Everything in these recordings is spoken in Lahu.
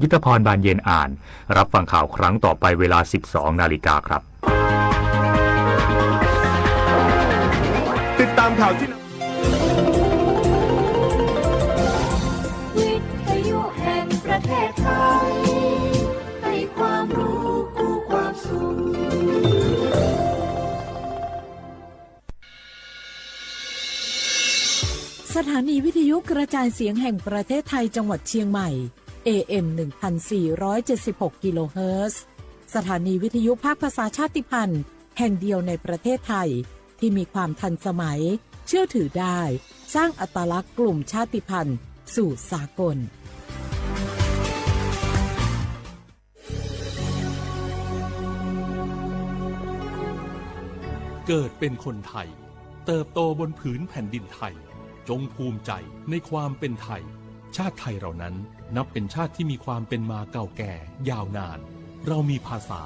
ยุทธพร บานเย็น อ่าน รับฟังข่าวครั้งต่อไปเวลา สิบสองนาฬิกาครับ ติดตามข่าวที่ วิทยุแห่งประเทศไทย ให้ความรู้คู่ความสุข สถานีวิทยุกระจายเสียงแห่งประเทศไทยจังหวัดเชียงใหม่ เอเอ็ม หนึ่งพันสี่ร้อยเจ็ดสิบหก กิโลเฮิรตซ์ สถานีวิทยุภาคภาษาชาติพันธุ์แห่งเดียวในประเทศไทย ที่มีความทันสมัย เชื่อถือได้ สร้างอัตลักษณ์กลุ่มชาติพันธุ์สู่สากล เกิดเป็นคนไทย เติบโตบนผืนแผ่นดินไทย จงภูมิใจในความเป็นไทย ชาติไทยเรานั้นนับเป็นชาติที่มีความเป็นมาเก่าแก่ยาวนาน เรามีภาษา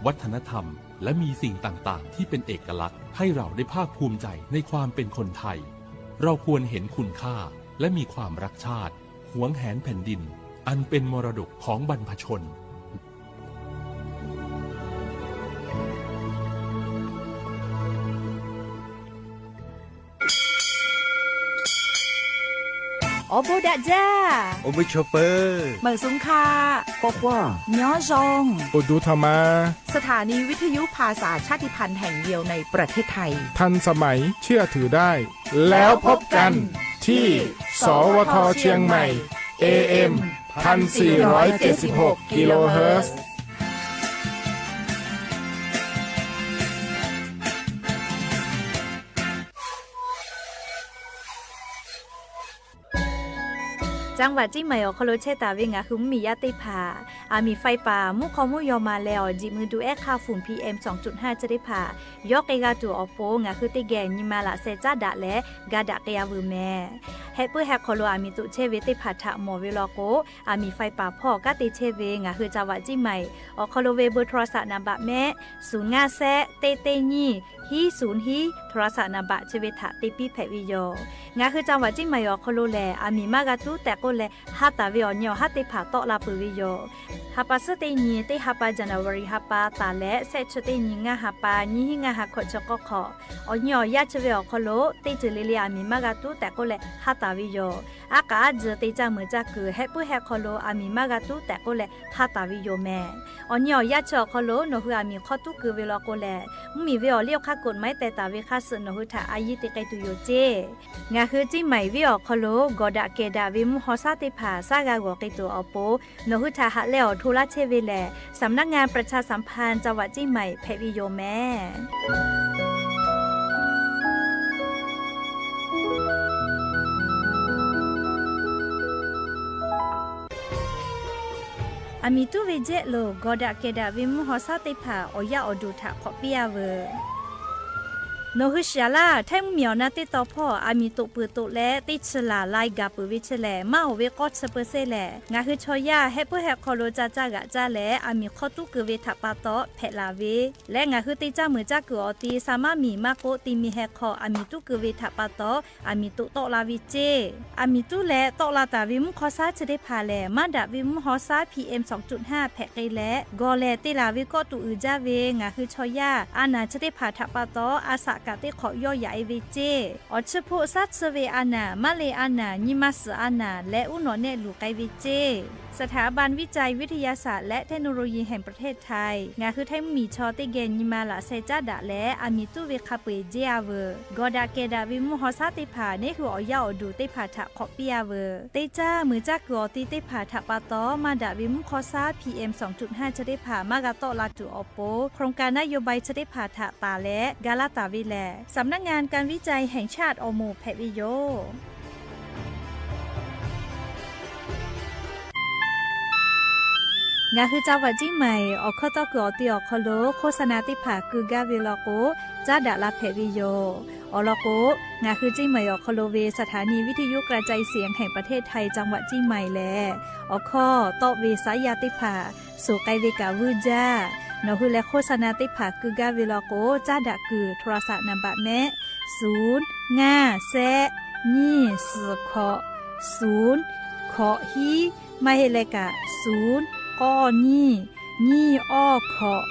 วัฒนธรรม และมีสิ่งต่างๆ ที่เป็นเอกลักษณ์ ให้เราได้ภาคภูมิใจในความเป็นคนไทย เราควรเห็นคุณค่า และมีความรักชาติ หวงแหนแผ่นดิน อันเป็นมรดกของบรรพชน Awˬ bon daꞈ jaˇ. Awˬ bon chaw peuˬ. Meunˍ sung hkaꞈ. K'awꞈ k'oˆ. Nyawˇ zaw. Awˬ duˬ htaꞈ ma. สถานีวิทยุภาษาชาติพันธุ์แห่งเดียวในประเทศไทย ทันสมัย เชื่อถือได้ แล้วพบกันที่ สวท เชียงใหม่ เอเอ็ม พันสี่ร้อยเจ็ดสิบหก กิโลเฮิรตซ์ จังหวัดเชียงใหม่ awˬ hk'aw lo chehˇ taˍ ve ngaˬ hui mvuhˇmiˬ yaˇ teˇ hpaˍ, aˬ miˍ ไฟป่า mvuhˇ hk'aw mvuhˇ yaw ma leh awˬ jeꞈ mui du ehˉ hk'aˇ fuˍ PM สองจุดห้า chi teˇ hpaˍ yawˇ k'ai g'a tuˬ awˬ pon ngaˬ hui teˇ geh nyi ma laꞈ sheh caˉ daꞈ leh ga daꞈ k'ai-a veuˬ mehˍ. Heh puiˉ heh hk'aw lo aˬ miˍ toꞈ chehˇ ve teˇ hpaˍ htaꞈ mawˬ ve law k'o, aˬ miˍ ไฟป่า hpawˇ kanˉ te chehˇ ve ngaˬ hui จังหวัดเชียงใหม่ awˬ hk'aw lo ve เบอร์โทรศัพท์ naˍ baꞈ mehˆ ศูนย์ห้าแซะ teˇ teˇ nyiˇ hiˉ ศูนย์ hiˉ โทรศัพท์ naˍ baꞈ chi ve htaꞈ te piˇ hpehꞈ ve yoˬ. Ngaˬ hui จังหวัดเชียงใหม่ awˬ hk'aw lo lehˬ, aˬ miˍ maˇ g'a tuˉ tehꞈ k'oˆ leh, ha taˍ ve awˬ nyi awˬ haˉ teˇ hpaˍ tawˆ la peuˬ ve yoˬ. Ha pa suhˉ teˇ nyi, teˇ ha pa January ha pa taˍ leh, shehˆ chi teˇ nyi ngaˇ ha pa, nyiˇ hiˉ ngaˇ ha hkawꞈ chi k'awˇ hk'awꞈ, awˬ nyi awˬ yaˇ chi ve awˬ hk'aw lo teˇ ceuˬ le le aˬ miˍ maˇ g'a tuˉ tehꞈ k'oˆ leh ha taˍ ve yoˬ. Aˉ k'aꞈ aˉ tzuhˬ te caˇ meuˍ caˇ kuiˬ heh puiˉ heh hk'aw lo aˬ miˍ maˇ g'a tuˉ tehꞈ k'oˆ leh ha taˍ ve yoˬ mehˍ. Awˬ nyi awˬ yaˇ chi awˬ hk'aw lo nawˬ hui aˬ miˍ hk'aw tuˉ keu ve law k'o lehˬ, mvuhˇmiˬ ve awˬ liˇ awˬ hk'aˇ กฎหมาย teh taˍ ve hk'aˇ suh nawˬ hui htaꞈ a yiˇ te k'ai tuˬ yoˬ ceˇ. Ngaˬ hui Ciˇ Maiˍ venˇ awˬ hk'aw lo gawˬ daꞈ kehˬ daꞈ ve mvuhˇ haw shaˉ teˇ hpaˍ shaˉ g'a g'awˬ k'ai tuˬ awˬ pon, nawˬ hui htaꞈ haꞈ leh awˬ hto laˇ chehˇ ve lehˬ, สำนักงานประชาสัมพันธ์จังหวัดเชียงใหม่ hpehꞈ ve yoˬ mehˍ. Aˬ miˍ tuˉ ve jehˆ lo gawˬ daꞈ kehˬ daꞈ ve mvuhˇ haw shaˉ teˇ hpaˍ awˬ yaˇ awˬ duˬ htaꞈ hk'awꞈ piˇ-a veuˬ. Nawˬ hui shiˍ laˇ, htaiˇ mvuhˇmiˬ awˬ na teˇ taw hpawˇ aˬ miˍ toꞈ peuˬ toꞈ leh teˇ chi laˬ lai gaˬ peuˬ ve chi lehˬ, maˇ oˍ ve k'awˇ chi peu sehˇ lehˬ, ngaˬ hui chaw yaˇ heh puiˉ heh hk'aw lo ca caˇ g'aꞈ caˇ leh aˬ miˍ hk'aw tuˉ keu ve htaꞈ pa taw hpehꞈ laˬ ve leh, ngaˬ hui te caˇ meuˍ caˇ kuiˬ awˬ ti sa maˇ miˬ maˇ k'oˆ, ti mi heh hk'aw aˬ miˍ tuˉ keu ve htaꞈ pa taw aˬ miˍ toꞈ tawˆ la ve ceˇ. Aˬ miˍ tuˉ leh tawˆ la taˍ ve mvuhˇ haw shaˉ chi teˇ hpaˍ lehˬ, maˇ daꞈ ve mvuhˇ haw shaˉ PM สองจุดห้า hpehꞈ k'ai leh, gawˬ lehˬ te laˬ ve kawˆ tuꞈ uiˍ jaˇ ve ngaˬ hui chaw yaˇ a naˬ chi teˇ hpaˍ htaꞈ pa taw a shaꞈ kaꞈ teˇ hk'awꞈ yawˇ yaꞈ-e ve ceˇ. Awˬ chi hpoˆ shaˉ tsuhˇ ve a naˬ, maˇ le a naˬ, nyi ma suhˍ a naˬ leh uˉ nawꞈ nehˆ luˬ k'ai ve ceˇ. สถาบันวิจัยวิทยาศาสตร์และเทคโนโลยีแห่งประเทศไทย ngaˬ hui htaiˇ mvuhˇmiˬ chaw teˇ geh nyi ma laꞈ sheh caˉ daꞈ leh aˬ miˍ tuˉ ve hk'a peu-eˬ jehˇ-a veuˬ. Gawˬ daꞈ kehˬ daꞈ ve mvuhˇ haw shaˉ teˇ hpaˍ neˉ hui awˬ yaˇ awˬ duˬ teˇ hpaˍ htaꞈ hk'awꞈ piˇ-a veuˬ. Teˇ caˇ meuˍ caˇ kuiˬ awˬ ti teˇ hpaˍ htaꞈ pa taw maˇ daꞈ ve mvuhˇ haw shaˉ PM สองจุดห้า chi teˇ hpaˍ maˇ g'a tawˆ la tuˬ awˬ pon, โครงการนโยบาย chi teˇ hpaˍ htaꞈ taˍ leh ga laˇ taˍ ve lehˬ, สำนักงานการวิจัยแห่งชาติ awˬ moˍ hpehꞈ ve yoˬ. Ngaˬ hui จังหวัดเชียงใหม่ awˬ hkawˇ tawˇ kuiˬ awˬ ti awˬ hk'aw lo โฆษณา teˇ hpaˍ keu gaˇ ve law k'o, caˉ daꞈ la hpehꞈ ve yoˬ. Awˬ lawn k'o, ngaˬ hui Ciˇ Maiˍ awˬ hk'aw lo ve สถานีวิทยุกระจายเสียงแห่งประเทศไทย จังหวัดเชียงใหม่ lehˬ, awˬ hkawˇ tawˆ ve saˉ yaˇ teˇ hpaˍ suˍ k'ai ve kaꞈ vuiˇ jaˇ. Nawˬ hui leh โฆษณา teˇ hpaˍ keu gaˇ ve law k'o, caˉ daꞈ kuiˬ โทรศัพท์ naˍ baꞈ mehˆ ศูนย์ ngaˇ แซะ nyiˇ suhˍ hkawꞈ ศูนย์ hkawꞈ hiˉ, maˇ heˆ leh kaꞈ ศูนย์ k'awˇ nyiˇ, nyiˇ awˇ hkawꞈ,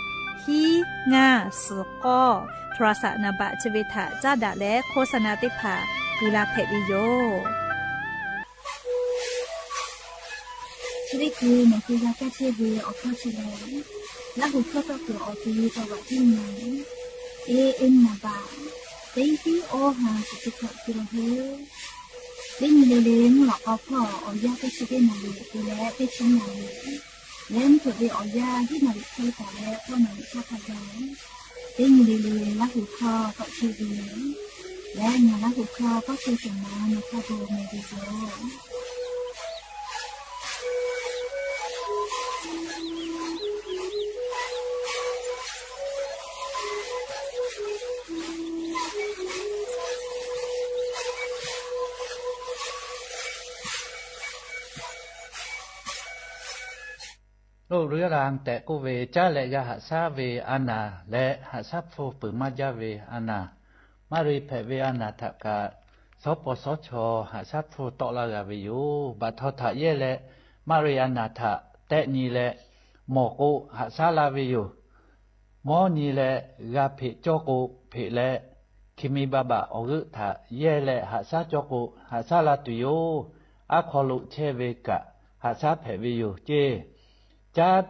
hiˉ ngaˇ suhˍ k'awˇ โทรศัพท์ naˍ baꞈ chi ve htaꞈ caˉ daꞈ leh โฆษณา teˇ hpaˍ keu la hpehꞈ ve yoˬ. Chi teˇ hkui nawˬ hui g'a kaˇ chehˇ ve awˬ hkawˇ chi lehˬ, Laˇ huˍ hkawˇ tawˆ kuiˬ awˬ te ve tawˇ vaꞈ teˇ nyi, e, e, naˍ baꞈ teˇ hiˉ awˇ ha suhˍ chi hkawꞈ te la heuˆ. Teˇ nyi le le mvuhˇ lawꞈ k'aw hpawˇ awˬ yanˇ teˇ chi teˇ naˍ riˍ te leh teˇ chi naˍ riˍ, leh mvuhˇ hpeuꞈ ve awˬ yanˇ hiˉ naˍ riˍ hk'e taˍ leh k'awˇ naˍ riˍ hk'aˇ hk'a gaˬ, teˇ nyi le le Laˇ huˍ hkawˇ tawˆ chehˇ ve leh ngaˬ Laˇ huˍ hkawˇ tawˆ chehˇ shehˍ ma nawˬ hk'a gaˬ meh ve yoˬ. Loˇ ru yaˇ la tehꞈ k'oˆ ve, caˉ leh g'a haꞈ shaˉ ve a naˍ leh haꞈ shaˉ hpfuhˇ peuˬ maˇ jaˇ ve a naˍ, maˇ ri hpehꞈ ve a naˍ htaꞈ kaꞈ shawˉ paw shawˉ chaw haꞈ shaˉ hpfuhˇ tawˆ laˇ g'a ve yoˬ. Baꞈ htaw htaꞈ yehˇ leh maˇ ri a naˍ htaꞈ tehˆ nyi leh mawˬ k'o haꞈ shaˉ laˇ ve yoˬ. Mawˇ nyi leh g'a hpeꞈ cawˇ k'o hpeꞈ leh, hkiˬ mi ba baꞈ awˬ g'euˆ htaꞈ yehˇ leh haꞈ shaˉ cawˇ k'o haꞈ shaˉ la tuˬ yoˬ. Aˉ hk'aw lo chehˇ ve kaꞈ haꞈ shaˉ hpehꞈ ve yoˬ ceˇ. Caˉ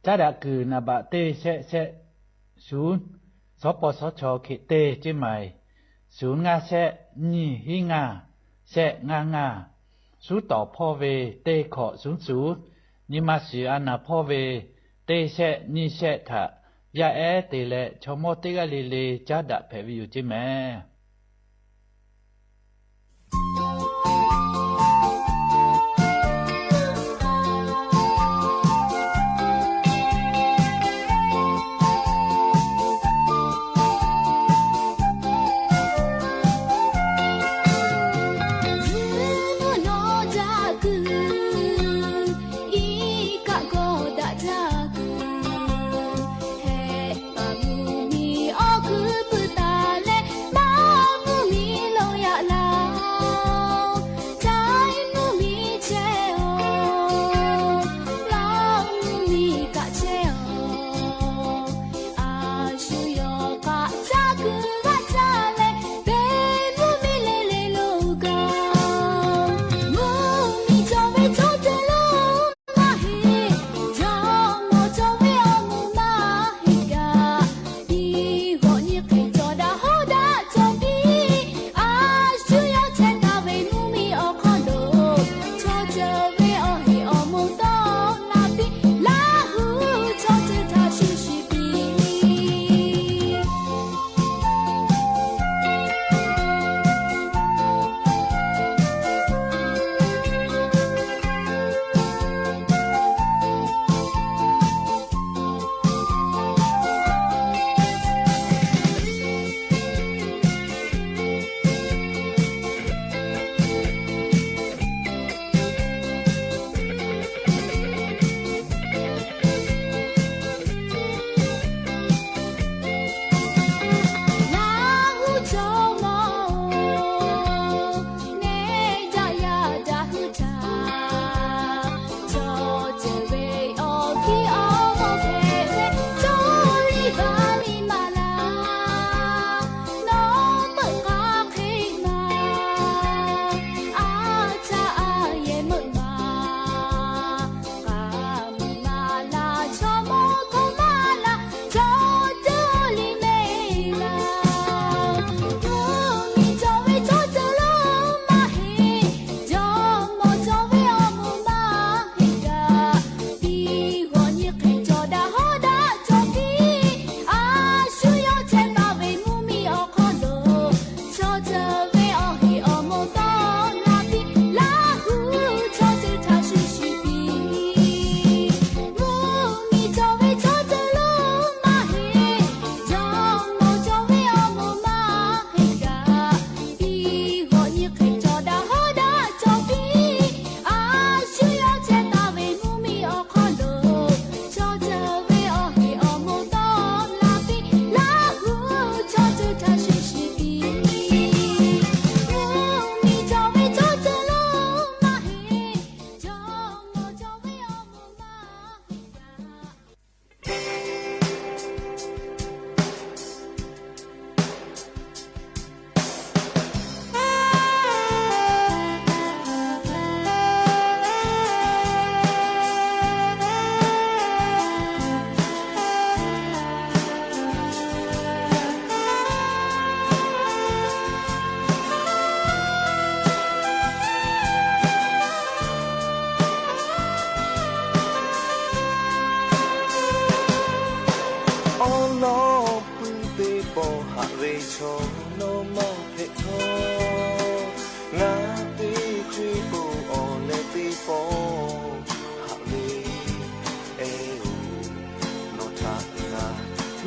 daꞈ kuiˬ naˍ baꞈ teˇ shehˆ shehˆ suhˍ, shawˉ paw shawˉ chaw hk'e teˇ ceˇ maˬ, suhˍ ngaˇ shehˆ nyiˇ hiˉ ngaˇ shehˆ ngaˇ ngaˇ, suˉ tawˍ hpawˇ ve teˇ hkawꞈ suhˍ suhˍ, nyi ma shiˍ a naˍ hpawˇ ve teˇ shehˆ nyiˇ shehˆ htaꞈ yaˇ ehˉ te leh chaw mawˇ teˇ g'aˇ le le caˉ daꞈ hpehꞈ ve yoˬ ceˇ meh.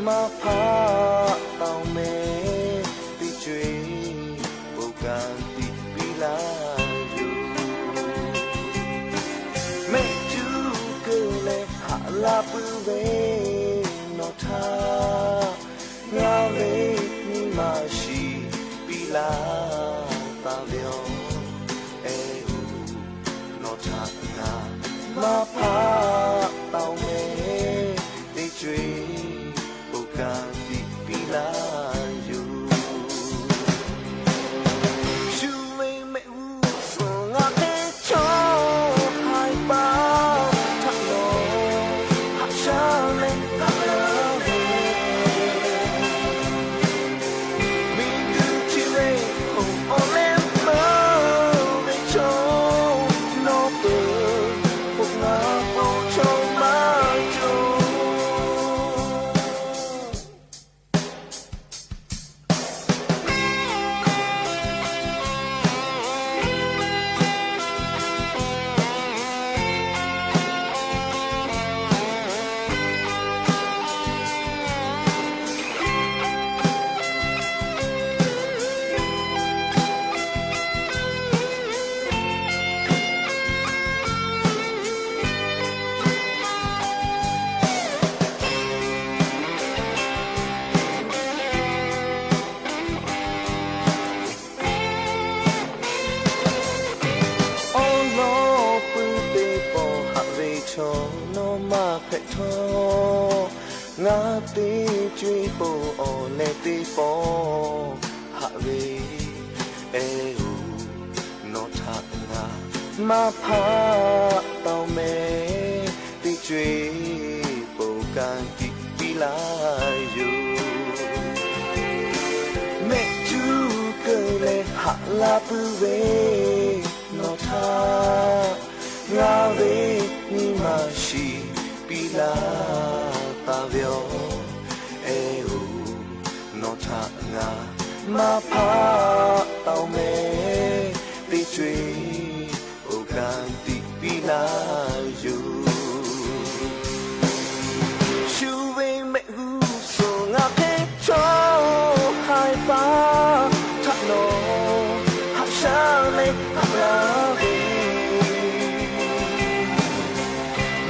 Maˇ hpaˆ taw meh, teˇ co-e ponˬ ka tiꞈ piˇ laˇ yoˬ. Mehˆ cuˉ keu leh haꞈ laˇ puiˉ ve nawˬ htaꞈ, ngaˬ ve nyi ma shiˍ piˇ laˇ taˍ ve yoˬ. Eh oˬ, nawˬ htaꞈ ngaˬ maˇ hpaˆ taw meh, teˇ co-e ponˬ ka tiꞈ piˇ laˇ yoˬ. Shu ve mehˆ g'uˇ suhˍ ngaˬ hk'e chaw haiˬ paˍ htaꞈ nawˬ haꞈ shaˉ leh haꞈ laˇ ve, miˬguiˬ chi ve hk'oˆ awˬ leh meuˇ ve chaw, nawˬ peuˬ k'o ngaˬ po chaw maˇ cawˬ. Awˉ lawˉ puiˉ teˇ pawˆ haꞈ ve chaw nawˬ maˇ hpehꞈ htawˇ, ngaˬ teˇ co-e ponˬ awˬ leh teˇ pawˆ haꞈ ve, eh oˬ, nawˬ htaꞈ ngaˬ maˇ hpaˆ taw meh, teˇ co-e ponˬ ka tiꞈ piˇ laˇ yoˬ. Mehˆ cuˉ keu leh haꞈ laˇ puiˉ ve nawˬ htaꞈ, ngaˬ ve nyi ma shiˍ piˇ laˇ taˍ ve yoˬ. Eh oˬ, nawˬ htaꞈ ngaˬ maˇ hpaˆ taw meh, teˇ co-e ponˬ ka tiꞈ piˇ laˇ yoˬ. Shu ve mehˆ g'uˇ suhˍ ngaˬ hk'e chaw haiˬ paˍ htaꞈ nawˬ haꞈ shaˉ leh haꞈ laˇ ve,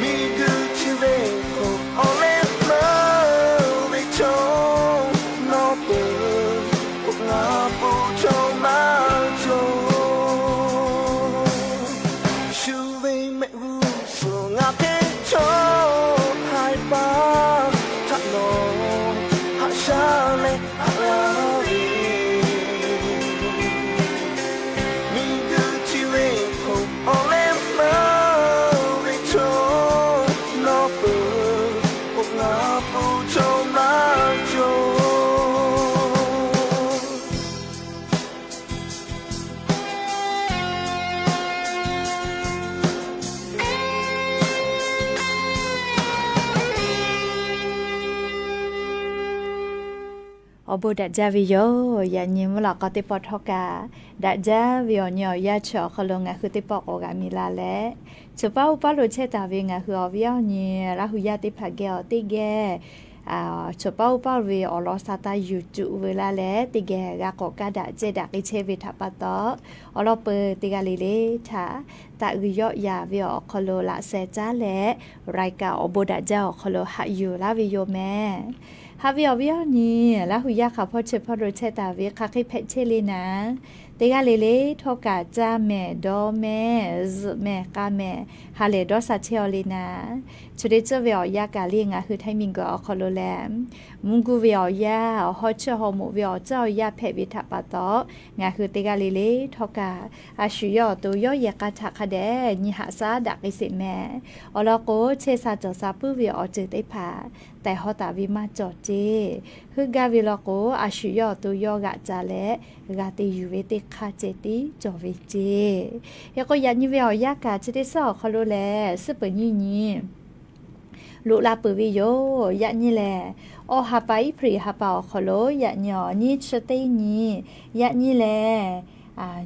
miˬguiˬ chi ve hk'oˆ awˬ leh meuˇ ve chaw, nawˬ peuˬ k'o ngaˬ po chaw maˇ cawˬ. Shu ve mehˆ g'uˇ suhˍ ngaˬ hk'e chaw haiˬ paˍ htaꞈ nawˬ haꞈ shaˉ leh haꞈ laˇ ve, miˬguiˬ chi ve hk'oˆ awˬ leh meuˇ ve chaw, nawˬ peuˬ k'o ngaˬ po chaw maˇ cawˬ. Awˬ bon daꞈ jaˇ ve yoˬ. Yaꞈ nyi mvuhˇ lawꞈ k'aw teˇ pawˆ htawˇ kaꞈ, daꞈ jaˇ ve awˬ nyi awˬ yanˇ chi awˬ hk'aw lo ngaˬ hui teˇ pawˆ k'awꞈ g'a miˬ la leh, tcuh paˉ uˉ paˉ lo chehˇ taˍ ve ngaˬ hui awˬ viˉ awˬ nyi Laˇ hu yaˇ teˇ hpaˍ geh awˬ teˇ geh, tcuh paˉ uˉ paˉ ve awˬ lawn sha taˇ yuˬ cuˆ ve laˇ leh, teˇ geh g'a k'awꞈ kaˇ daꞈ cehˇ daꞈ k'ai chehˇ ve htaꞈ pa taw, awˬ lawn peuˬ teˇ g'aˇ le le htaꞈ taꞈ g'uiˬ yawˆ yaˍ ve awˬ hk'aw lo laꞈ sheh caˉ leh, รายการ awˬ bon daꞈ jaˇ awˬ hk'aw lo haꞈ yuˬ laˇ ve yoˬ meh. Haꞈ ve awˬ viˉ awˬ nyi Laˇ hu yaˇ hk'aˬ hpawˇ chi hpawˇ lo chehˇ taˍ ve hk'aˬ hk'e hpehꞈ chehˇ le naˍ, teˇ g'aˇ le le htawˇ kaꞈ caˇ mehˍ, dawˇ mehˍ, zuhꞈ mehˍ, k'a mehˍ, ha lehˬ dawˇ sha chehˇ aw le naˍ. Chi teˇ tcuhˇ ve awˬ yanˇ kaꞈ le ngaˬ hui htaiˇ miˬguiˬ awˬ hk'aw lo leh, mvuhˇ guˇ ve awˬ yanˇ, awˬ hawˉ chiˇ hawˉ moꞈ ve awˬ tcuhˇ awˬ yanˇ hpehꞈ ve htaꞈ pa taw, ngaˬ hui teˇ g'aˇ le le htawˇ kaꞈ, a shu yawˇ awˬ to yawˇ yehˬ k'a htaꞈ hk'a dehꞈ nyi haꞈ shaˉ daꞈ k'ai sheˍ meh. Awˬ lawn k'o, chehˇ sha cawˬ sha puiˉ ve awˬ ceuˬ teˇ hpaˍ tehˬ hawˉ taˍ ve maˇ cawˬ ceˇ. Heuˆ gaˇ ve lawn k'o, a shu yawˇ awˬ to yawˇ g'aꞈ ca leh g'a te yuˬ ve teˇ hk'aˇ ceh tiˉ cawˬ ve ceˇ. Hk'e k'o, yaꞈ nyi ve awˬ yanˇ kaꞈ chi teˇ suhˉ awˬ hk'aw lo lehˬ, suhˉ peuˬ nyiˇ nyi loꞈ la peuˬ ve yoˬ. Yaꞈ nyi lehˬ, awˬ ha pa Iˉhpriˍ ha pa awˬ hk'aw lo yaꞈ nyi awˬ nyiˇ chi teˇ nyi, yaꞈ nyi lehˬ,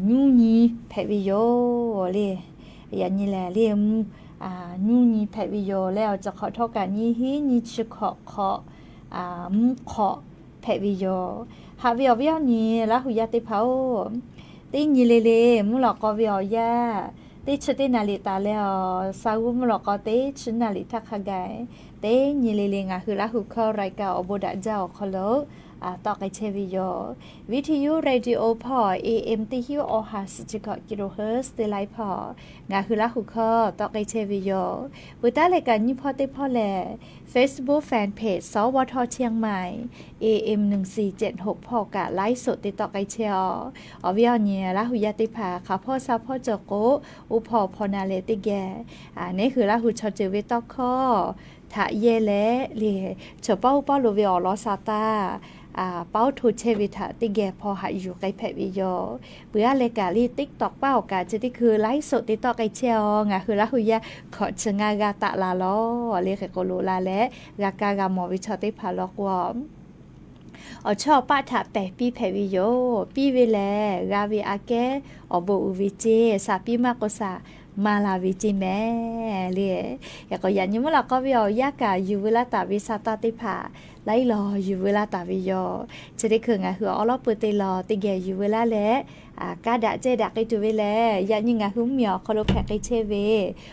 nyuˇ nyi hpehꞈ ve yoˬ le. Yaꞈ nyi lehˬ le, nyuˇ nyi hpehꞈ ve yoˬ leh, awˬ ceuˬ hk'awꞈ htawˇ kaꞈ nyiˇ hinˉ nyiˇ chi hkawꞈ hk'awꞈ mvuhˇ hk'awꞈ hpehꞈ ve yoˬ. Haꞈ ve awˬ viˉ awˬ nyi Laˇ hu yaˇ teˇ hpaˍ-oˬ, teˇ nyi le le mvuhˇ lawꞈ k'aw ve awˬ yanˇ, teˇ chi teˇ naˍ riˍ taˍ leh awˬ, sa g'uˇ mvuhˇ lawꞈ k'aw teˇ chi naˍ riˍ htaˇ hk'a gaˬ, teˇ nyi le le ngaˬ hui Laˇ hu hkawˇ รายการ awˬ bon daꞈ jaˇ awˬ hk'aw lo tawˆ k'ai chehˇ ve yoˬ. Viˉ hti yuˇ radio hpawˇ A M teˇ hinˉ awˬ ha suhˍ chi hkawꞈ kilohertz teˇ laiˉ hpawˇ ngaˬ hui Laˇ hu hkawˇ tawˆ k'ai chehˇ ve yoˬ. Peuˬ taˉ leh kaꞈ nyi hpawˇ teˇ hpawˇ lehˬ, Facebook fan page สวท เชียงใหม่ A M หนึ่งสี่เจ็ดหก hpawˇ kaꞈ ไลฟ์สด te tawˆ k'ai chehˇ-oˬ. Awˬ viˉ awˬ nyi Laˇ hu yaˇ teˇ hpaˍ hk'aˬ hpawˇ sha hpawˇ cawˬ k'o, uˇ hpawˇ hpawˇ na leh teˇ geh neˉ hui Laˇ hu chaw ceuˬ ve tawˇ hkawˇ htaꞈ yehˇ leh le, chaw paˉ uˉ paˉ lo ve awˬ lawn sa taˇ paˉ oˇ hto chehˇ ve htaꞈ teˇ geh hpawˇ haꞈ yuˬ k'ai hpehꞈ ve yoˬ. Peuˬ aˉ leh kaꞈ le TikTok paˉ awˬ kaꞈ chi teˇ hkui ไลฟ์สด te tawˆ k'ai chehˇ-oˬ. Ngaˬ hui Laˇ hu yaˇ hkawꞈ chi ngaˇ g'a taˆ la lawˬ le hk'e k'o loꞈ la leh, g'a kaˇ g'a mawˬ ve chaw teˇ hpaˍ law k'o, awˬ chawˇ awˬ paˆ htaꞈ pehˬ piˇ hpehꞈ ve yoˬ. Piˇ ve lehˬ g'a ve aꞈ kehˉ awˬ bon uiˍ ve ceˇ, shaˍ piˇ maˇ k'o shaˍ maˇ la ve ceˇ mehˍ le. Hk'e k'o yaꞈ nyi mvuhˇ lawꞈ k'aw ve awˬ yanˇ kaꞈ yuˬ veu laˇ taˍ ve sa taˇ teˇ hpaˍ laiˉ law yuˬ veu laˇ taˍ ve yoˬ. Chi teˇ hkui ngaˬ hui awˉ lawˉ peu te law teˇ geh yuˬ veu laˇ leh, kaˇ daꞈ cehˇ daꞈ k'ai tuˬ ve lehˬ, yaꞈ nyi ngaˬ hui mvuhˇmiˬ awˬ hk'aw lo hpehꞈ k'ai chehˇ ve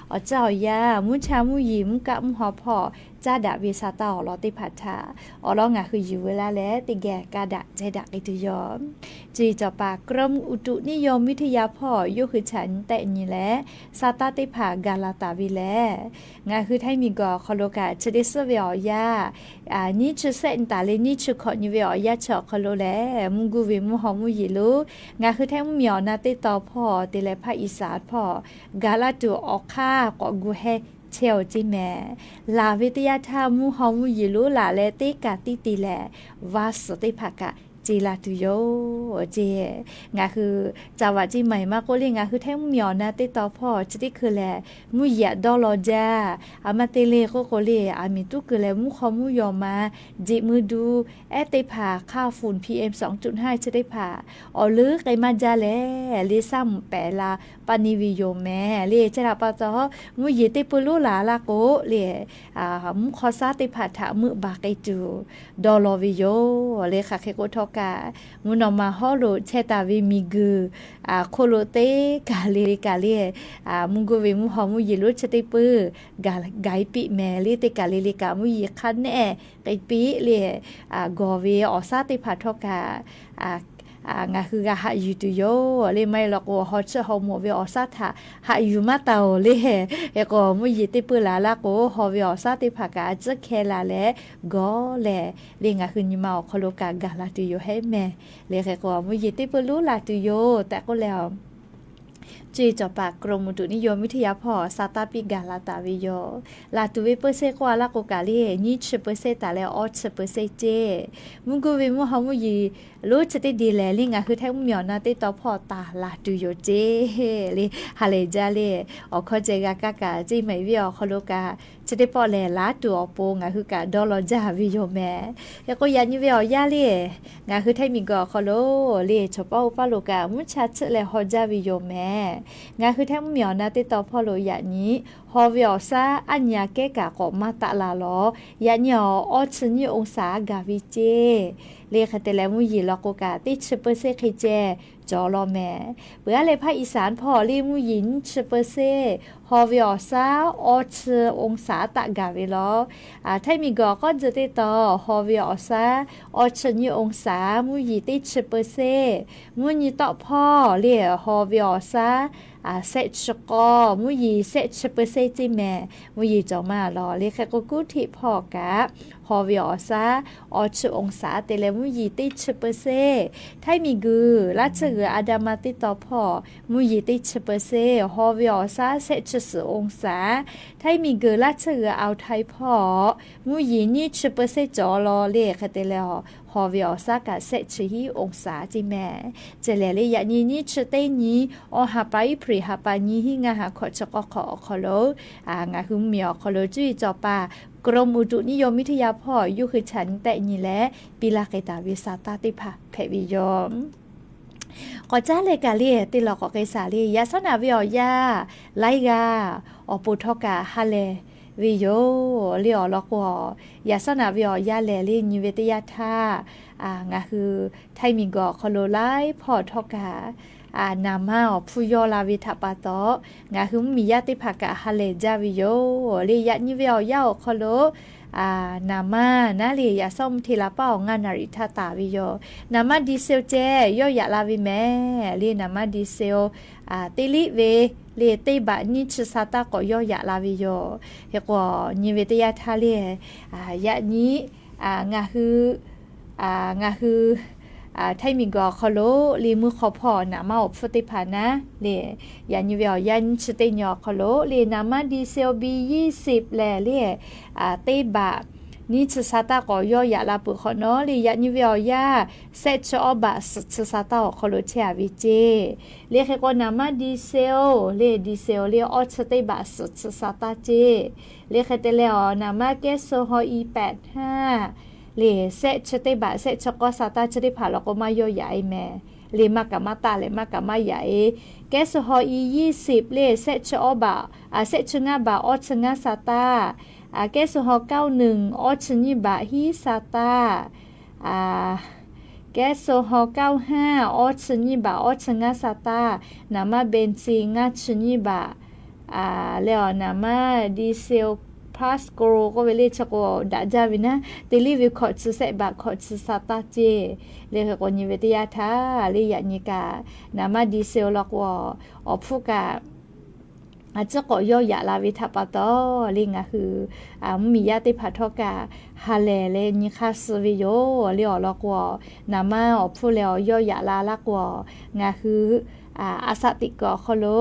awˬ caˇ awˬ yanˇ, mvuhˇ cha mvuhˇ yeˬ mvuhˇ kaˆ mvuhˇ haw hpawˇ caˇ daꞈ ve sa taˇ awˬ lawn teˇ hpaˍ htaꞈ awˬ lawn ngaˬ hui yuˬ veu laˇ leh teˇ geh kaˇ daꞈ cehˇ daꞈ k'ai tuˬ yoˬ. Chi cawˬ paˍ กรมอุตุนิยมวิทยา hpawˇ yawˇ hui chaꞈ nyi tehˆ nyi leh, sa taˇ teˇ hpaˍ gaˬ la taˍ ve lehˬ, ngaˬ hui Htaiˇ miˬguiˬ awˬ hk'aw lo kaꞈ chi teˇ suhˉ ve awˬ yanˇ, nyiˇ chi sehˆ nyi taˍ leh nyiˇ chi hkawꞈ nyi ve awˬ yanˇ chi awˬ hk'aw lo lehˬ, mvuhˇ guˇ ve mvuhˇ haw mvuhˇ yeˬ lonˉ ngaˬ hui Htaiˇ mvuhˇmiˬ awˬ na teˇ tawn hpawˇ te leh ภาคอีสาน hpawˇ gaˬ la tuˬ awˬ hk'aˇ k'awꞈ gu heh chehˇ-oˬ ceˇ mehˍ. Laˬ ve teˇ yanˇ htaˇ mvuhˇ haw mvuhˇ yeˬ lonˉ laˬ leh teˇ kaꞈ tiˇ te lehˬ, vaˇ suhˍ teˇ hpaˍ kaꞈ ce la tuˬ yoˬ ceˇ. Ngaˬ hui caˍ vaꞈ ceˇ maˬ maˇ k'oˆ le, ngaˬ hui Htaiˇ mvuhˇmiˬ awˬ na teˇ tawn hpawˇ chi teˇ hkui lehˬ, mvuhˇ yeˬ aꞈ dawˇ law jaˇ. Aˬ ma te le k'oˆ k'o le, aˬ miˍ tuˉ keu leh mvuhˇ hk'aw mvuhˇ yaw ma, jeꞈ mui du ehˉ teˇ hpaˍ hk'aˇ ฝุ่น PM สองจุดห้า chi teˇ hpaˍ awˬ leuˉ k'ai maˇ jaˇ leh, le saˉ mvuhꞈ pehˍ la pa ni ve yoˬ mehˍ le. Chi htaꞈ pa taw, mvuhˇ yeˬ teˇ peu lonˉ laˬ laˇ k'o le, mvuhˇ hk'aw shaˉ teˇ hpaˍ htaꞈ meuˆ baˬ k'ai tuˬ dawˇ law ve yoˬ le. Hk'aˬ hk'e k'o htawˇ kaꞈ, mvuhˇ naw ma hawˉ lo chehˇ taˍ ve miˬguiˬ hk'oˆ lo teˇ kaˬ le le kaꞈ le, mvuhˇ guˇ ve mvuhˇ haw mvuhˇ yeˬ lonˉ chi teˇ peuˇ gaˬ piˇ mehˍ le. Teˇ kaˬ le le kaꞈ mvuhˇ yeˬ hk'a nehˆ k'ai piˇ le, gawˬ ve awˬ shaˉ teˇ hpaˍ htawˇ kaꞈ ngaˬ hui g'a haꞈ yuˬ tuˬ yoˬ le. Maˇ heˆ law k'o, haw chiˇ haw mawˬ ve awˬ shaˉ htaꞈ haꞈ yuˬ maˇ taˍ-oˬ le. Hk'e k'o, mvuhˇ yeˬ teˇ peuˇ laˬ laˇ k'o, haw ve awˬ shaˉ teˇ hpaˍ kaꞈ a ciˉ hkeh la leh gawˬ lehˬ le, ngaˬ hui nyi ma awˬ hk'aw lo kaꞈ gaˬ la tuˬ yoˬ hehˉ mehˍ le. Hk'e k'o, mvuhˇ yeˬ teˇ peuˇ lonˉ laˬ tuˬ yoˬ tehꞈ k'oˆ leh, awˬ, cuˇ yiˍ cawˬ paˍ กรมอุตุนิยมวิทยา hpawˇ sa taˇ piˇ gaˬ la taˍ ve yoˬ. Laˬ tuˬ ve เปอร์เซ็นต์ k'oˆ a laˇ k'o kaꞈ le, nyiˇ chi เปอร์เซ็นต์ taˍ leh awˇ chi เปอร์เซ็นต์ ceˇ. Mvuhˇ guˇ ve mvuhˇ haw mvuhˇ yeˬ lonˉ chi teˇ de lehˬ le, ngaˬ hui Htaiˇ mvuhˇmiˬ awˬ na teˇ tawn hpawˇ taˍ laˬ tuˬ yoˬ ceˇ le. Ha lehˬ jaˇ le. Awˬ hkawˇ ceh g'a kaˇ kaꞈ, ceˇ mehˍ ve awˬ hk'aw lo kaꞈ chi teˇ pawˆ lehˬ laˬ tuˬ awˬ pon ngaˬ hui kaꞈ dawˇ law jaˇ ve yoˬ mehˍ. Hk'e k'o, yaꞈ nyi ve awˬ yanˇ le, ngaˬ hui Htaiˇ miˬguiˬ awˬ hk'aw lo le, chaw paˉ oˇ paˉ lo kaꞈ mvuhˇ cha chiˆ leh haw jaˇ ve yoˬ mehˍ. Ngaˬ hui Htaiˇ mvuhˇmiˬ awˬ na teˇ tawn hpawˇ lo yaꞈ nyi haw ve awˬ shaˉ aˉ nyi aꞈ kehˉ kaꞈ k'awꞈ maˇ taˆ la lawˬ. Yaꞈ nyi awˬ awˇ chi nyiˇ องศา gaˬ ve ceˇ le. Hk'e te leh mvuhˇ yeˬ law k'o kaꞈ teˇ chi เปอร์เซ็นต์ hk'e ceh cawˬ law mehˍ. Peuˬ aˉ leh ภาคอีสาน hpawˇ le mvuhˇ yeˬ nyiˇ chi เปอร์เซ็นต์, haw ve awˬ shaˉ awˇ chi องศา taˆ gaˬ ve lawˬ. Htaiˇ miˬguiˬ awˬ k'awˉ tcuh teˇ tawn haw ve awˬ shaˉ awˇ chi nyiˇ องศา, mvuhˇ yeˬ teˇ chi เปอร์เซ็นต์. Mvuhˇ nyi tawˆ hpawˇ le haw ve awˬ shaˉ shehˆ chi k'awˇ, mvuhˇ yeˬ shehˆ chi เปอร์เซ็นต์ ceˇ mehˍ. Mvuhˇ yeˬ cawˬ maˇ lawˬ le. Hk'e k'o, กรุงเทพ hpawˇ kaꞈ haw ve awˬ shaˉ awˇ chi องศา te leh mvuhˇ yeˬ teˇ chi เปอร์เซ็นต์. Htaiˇ miˬguiˬ laˇ tsuhˇ g'uiˬ อันดามัน teˇ tawn hpawˇ mvuhˇ yeˬ teˇ chi เปอร์เซ็นต์, haw ve awˬ shaˉ shehˆ chi suhˍ องศา. Htaiˇ miˬguiˬ laˇ tsuhˇ g'uiˬ อ่าวไทย hpawˇ mvuhˇ yeˬ nyiˇ chi เปอร์เซ็นต์ cawˬ law le. Hk'e te leh, haw ve awˬ shaˉ kaꞈ shehˆ chi hiˉ องศา ceˇ mehˍ. Ceh lehˬ le, yaꞈ nyi nyiˇ chi teˇ nyi awˇ ha pa iˉ hpaˍriˍ ha pa nyi hiˉ ngaˇ ha hkawꞈ chi k'awˇ hk'awꞈ awˬ hk'aw lo, ngaˬ hui mvuhˇmiˬ awˬ hk'aw lo cuˇ yiˍ cawˬ paˍ กรมอุตุนิยมวิทยา hpawˇ yawˇ hui chaꞈ nyi tehˆ nyi leh piˇ laˇ k'ai taˍ ve sa taˇ teˇ hpaˍ hpehꞈ ve yoˬ. K'awꞈ caˉ leh kaꞈ le, teˇ lawˬ k'awꞈ k'ai shaˍ le. Yaꞈ shawˉ naꞈ ve awˬ yanˇ laiˉ g'aˇ awˬ pon htawˇ kaꞈ ha lehˬ ve yoˬ le. Awˬ lawn k'o, yaꞈ shaˉ naꞈ ve awˬ yanˇ lehˬ le nyi ve teˇ yanˇ htaˇ, ngaˬ hui Htaiˇ miˬguiˬ awˬ hk'aw lo laiˉ hpawˇ htawˇ kaꞈ naˍ manˇ awˬ hpfuhˇ yawˇ la ve htaꞈ pa taw, ngaˬ hui mvuhˇmiˬ yaˇ teˇ hpaˍ kaꞈ ha lehˬ jaˇ ve yoˬ le. Yaꞈ nyi ve awˬ yanˇ awˬ hk'aw lo naˍ manˇ naˉ le yaꞈ shaˉ mvuhˇ hteˇ la paˇ awˬ ngaˇ naˍ riˍ htaˇ taˍ ve yoˬ. Naˍ manˇ diesel ceh yawˇ yaꞈ la ve mehˍ le. Naˍ manˇ diesel teˇ liˆ ve le teˇ baꞈ nyiˇ chi sa taˇ k'awꞈ yawˇ yaꞈ la ve yoˬ. Hk'e k'o, nyi ve teˇ yanˇ htaˇ le, yaꞈ nyi ngaˬ hui ngaˬ hui Htaiˇ miˬguiˬ awˬ hk'aw lo le mvuhˇ hk'aw hpawˇ naˍ manˇ awˬ hpfuhˇ teˇ hpaˍ naˉ le, yaꞈ nyi ve awˬ yanˇ nyiˇ chi teˇ nyi awˬ hk'aw lo le naˍ manˇ diesel B yishehˆ lehˬ le teˇ baꞈ nyiˇ chi sa taˇ k'awꞈ yawˇ yaꞈ la peuˬ hk'awꞈ nawˉ le, yaꞈ nyi ve awˬ yanˇ shehˆ chi awˇ baꞈ suhˍ chi sa taˇ awˬ hk'aw lo chehˇ a ve ceˇ. Le hk'e k'o, naˍ manˇ diesel le, diesel le awˇ chi teˇ baꞈ suhˍ chi sa taˇ ceˇ. Le hk'e te leh awˬ naˍ manˇ kehˉ suh haw i pehꞈ htaˇ le, shehˆ chi teˇ baꞈ shehˆ chi k'awˇ sa taˇ chi teˇ hpaˍ law k'o maˇ yawˇ yaꞈ e mehˍ le. Maˇ kaꞈ maˇ taˆ leh maˇ kaꞈ maˇ yaꞈ e. Kehˉ suh haw i yishehˆ le, shehˆ chi awˇ baꞈ, shehˆ chi ngaˇ baꞈ awˇ chi ngaˇ sa taˇ. Kehˉ suh haw kaoˇ nuiˬ awˇ chi nyiˇ baꞈ hiˉ sa taˇ. Kehˉ suh haw kaoˇ haˇ awˇ chi nyiˇ baꞈ awˇ chi ngaˇ sa taˇ. Naˍ manˇ เบนซิน ngaˇ chi nyiˇ baꞈ leh awˬ naˍ manˇ diesel plus k'o k'oˆ ve le chi k'o daꞈ jaˇ ve naˉ, teˇ liˇ ve hkawꞈ chi shehˆ baꞈ hkawꞈ chi sa taˇ ceˇ. Le hk'e k'o, nyi ve teˇ yanˇ htaˇ le yaꞈ nyi kaꞈ naˍ manˇ diesel law k'o awˬ hpfuhˇ kaꞈ a ciˉ k'awꞈ yawˇ yaꞈ la ve htaꞈ pa taw le ngaˬ hui mvuhˇmiˬ yaˇ teˇ hpaˍ htawˇ kaꞈ ha lehˬ leh nyi hk'aˇ suh ve yoˬ le. Awˬ lawn k'o, naˍ manˇ awˬ hpfuhˇ leh awˬ yawˇ yaꞈ la laˇ k'o, ngaˬ hui a shaꞈ teꞈ kuiˬ awˬ hk'aw lo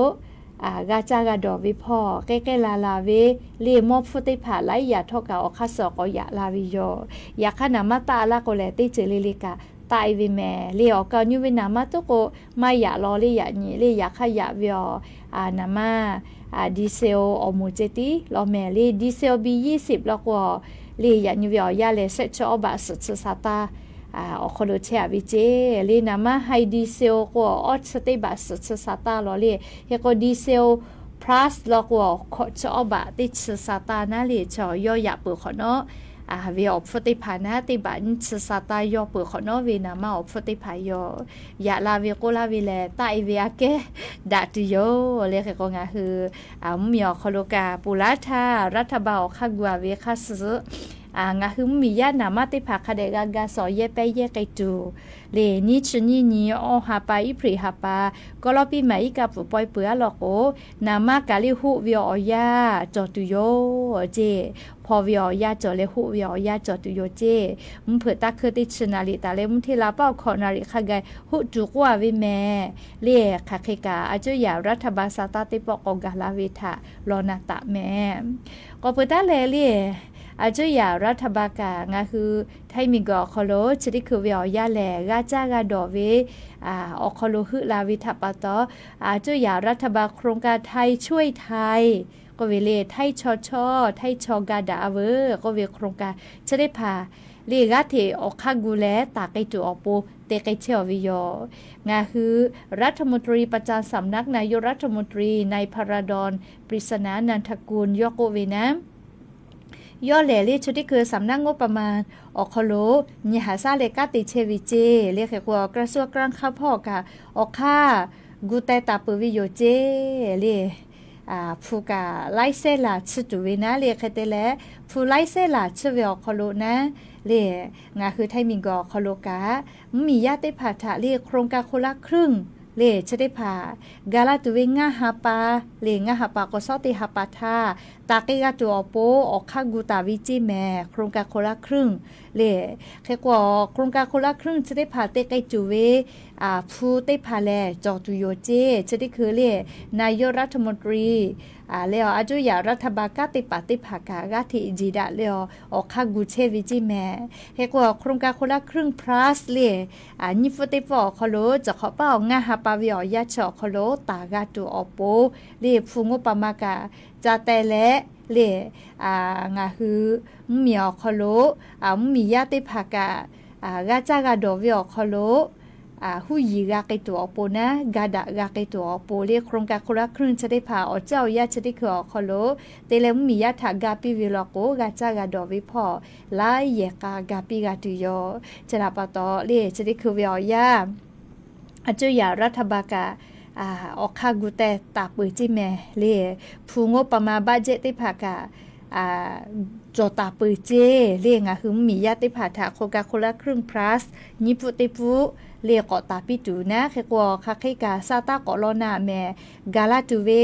g'a caˇ g'a dawˬ ve hpawˇ k'ehˉ k'ehˉ la la ve le mawˇ hpfuhˇ teˇ hpaˍ laiˉ yaꞈ htawˇ kaꞈ awˬ hk'aˇ suh k'awꞈ yaꞈ la ve yoˬ. Yaꞈ hk'aˇ naˍ manˇ taˆ laˇ k'o lehˬ teˇ ceuˬ le le kaꞈ taˆ e ve mehˍ le. Awˬ kaˍ awˬ nu ve naˍ manˇ tuˉ k'o maˇ yaꞈ law le, yaꞈ nyi le yaꞈ hk'aˇ yaꞈ ve awˬ naˍ manˇ diesel awˬ moˍ ceh tiˉ law mehˍ le. Diesel B yishehˆ law k'o le yaꞈ nyi ve awˬ yanˇ lehˬ shehˆ chi awˇ baꞈ suhˍ chi sa taˇ awˬ hk'aw lo chehˇ a ve ceˇ le. Naˍ manˇ high diesel k'o awˇ chi teˇ baꞈ suhˍ chi sa taˇ law le. Hk'e k'o diesel plus law k'o hkawꞈ chi awˇ baꞈ teˇ chi sa taˇ naˉ le chaw yawˇ yaꞈ peuˬ hk'awꞈ nawˉ ve awˬ hpfuhˇ teˇ hpaˍ naˉ teˇ baꞈ nyiˇ chi sa taˇ yawˇ peuˬ hk'awꞈ nawˉ ve naˍ manˇ awˬ hpfuhˇ teˇ hpaˍ yoˬ. Yaꞈ la ve k'oˆ laˇ ve lehˬ taˆ e ve aꞈ kehˉ daꞈ tuˬ yoˬ le. Hk'e k'o ngaˬ hui mvuhˇmiˬ awˬ hk'aw lo kaꞈ ponˬ laˇ htaˇ รัฐบาล awˬ hk'aˇ gu a ve hk'aˇ suh ngaˬ hui mvuhˇmiˬ yaˇ naˍ manˇ teˇ hpaˍ hk'a dehꞈ g'a ga suh yehˇ pehˇ yehˇ k'ai tuˬ le. Nyiˇ chi nyiˇ nyi awˇ ha pa iˉ hpreꞈ ha pa kawˇ lawˇ piˇ maˍ iˉ kaˆ pfuhˍ pawehˇ peuˬ a law k'o, naˍ manˇ kaꞈ le hoˆ ve awˬ yanˇ cawˬ tuˬ yoˬ ceˇ. Hpaw ve awˬ yanˇ cawˬ leh hoˆ ve awˬ yanˇ cawˬ tuˬ yoˬ ceˇ. Mvuhˇ hpeuꞈ taˇ hkeuˇ teˇ chi naˍ riˍ taˍ leh mvuhˇ hteˇ la paˇ awˬ hkawꞈ naˍ riˍ hk'a gaˬ hoˆ tuˬ k'oˆ a ve mehˍ le. Hk'aˬ hk'e kaꞈ a cuˇ yaꞈ รัฐบาล sa taˇ teˇ pawˆ k'awꞈ gaˬ la ve htaꞈ law na taˍ mehˍ. K'awꞈ peuˬ taˉ leh le a cuˇ yaꞈ รัฐบาล kaꞈ ngaˬ hui Htaiˇ miˬguiˬ awˬ hk'aw lo chi teˇ hkui ve awˬ yanˇ lehˬ g'a caˇ g'a dawˬ ve awˬ hk'aw lo heuˆ la ve htaꞈ pa taw, a cuˇ yaꞈ รัฐบาล โครงการไทยช่วยไทย k'oˆ ve le, Htaiˇ chaw chawˇ Htaiˇ chaw ga daꞈ a veuˬ k'oˆ ve โครงการ chi teˇ hpaˍ le g'aˇ hteꞈ awˬ hk'aˇ gu leh taˍ k'ai tuˬ awˬ pon te k'ai chehˇ a ve yoˬ. Ngaˬ hui รัฐมนตรีประจำสำนักนายกรัฐมนตรี นายพาราดอน ปริศนานันทกุล yawˇ k'oˆ ve naˉ, yawˇ lehˬ le chi teˇ hkui สำนักงบประมาณ awˬ hk'aw lo nyi haꞈ shaˉ leh kanˉ te chehˇ ve ceˇ le. Hk'e k'o กระทรวงการคลัง hpawˇ kaꞈ awˬ hk'aˇ gu teh taˍ peuˬ ve yoˬ ceˇ le. Hpu kaꞈ laiˉ sehˉ laˬ tsuhˇ tuˬ ve naˉ le. Hk'e te leh hpu laiˉ sehˉ laˬ tsuhˇ ve awˬ hk'aw lo naˉ le, ngaˬ hui Htaiˇ miˬguiˬ awˬ hk'aw lo kaꞈ mvuhˇmiˬ yaˇ teˇ hpaˍ htaꞈ le โครงการคนละครึ่ง le chi teˇ hpaˍ ga laˇ tuˬ ve ngaˇ ha pa le, ngaˇ ha pa k'o shawˉ teˇ ha pa htaˇ taˍ k'ai g'a tuˬ awˬ pon awˬ hk'aˇ gu taˍ ve ceˇ mehˍ. โครงการคนละครึ่ง le, hk'e k'o โครงการคนละครึ่ง chi teˇ hpaˍ te k'ai tuˬ ve hpu teˇ hpaˍ lehˬ cawˬ tuˬ yoˬ ceˇ. Chi teˇ hkui le นายกรัฐมนตรี le a cuˇ yaꞈ รัฐบาล kanˉ te paˍ teˇ hpaˍ kaꞈ g'aˇ hteꞈ jeˬ daꞈ leh awˬ hk'aˇ gu chehˇ ve ceˇ mehˍ. Hk'e k'o โครงการคนละครึ่ง plus le nyiˇ pfuhˇ teˇ pfuhˇ awˬ hk'aw lo chi hk'awꞈ paˉ awˬ ngaˇ ha pa ve awˬ yanˇ chi awˬ hk'aw lo taˍ g'a tuˬ awˬ pon le hpu งบประมาณ kaꞈ ca teh leh le ngaˬ hui mvuhˇmiˬ awˬ hk'aw lo mvuhˇmiˬ yaˇ teˇ hpaˍ kaꞈ g'a caˇ g'a dawˬ ve awˬ hk'aw lo huˉ yiˍ g'a k'ai tuˬ awˬ pon naˉ, ga daꞈ g'a k'ai tuˬ awˬ pon le โครงการคนละครึ่ง chi teˇ hpaˍ awˬ caˇ awˬ yaˇ chi teˇ hkui awˬ hk'aw lo te leh mvuhˇmiˬ yaˇ htaꞈ ga piˇ ve law k'o, g'a caˇ g'a dawˬ ve hpawˇ laiˉ yehˬ k'a ga piˇ g'a tuˬ yoˬ. Chi htaꞈ pa taw le chi teˇ hkui ve awˬ yaˇ a cuˇ yaꞈ รัฐบาล kaꞈ awˬ hk'aˇ gu teh taˍ peuˬ ceˇ mehˍ le. Hpu งบประมาณ budget teˇ hpaˍ kaꞈ cawˬ taˍ peuˬ ceˇ le. Ngaˬ hui mvuhˇmiˬ yaˇ teˇ hpaˍ htaꞈ โครงการคนละครึ่ง plus nyiˇ pfuhˆ teˇ pfuhˆ le k'awꞈ taˍ piˇ tuˬ naˉ. Hk'e k'o, hk'aˬ hk'e kaꞈ sa taˇ k'awꞈ law na mehˍ, ga laˇ tuˬ ve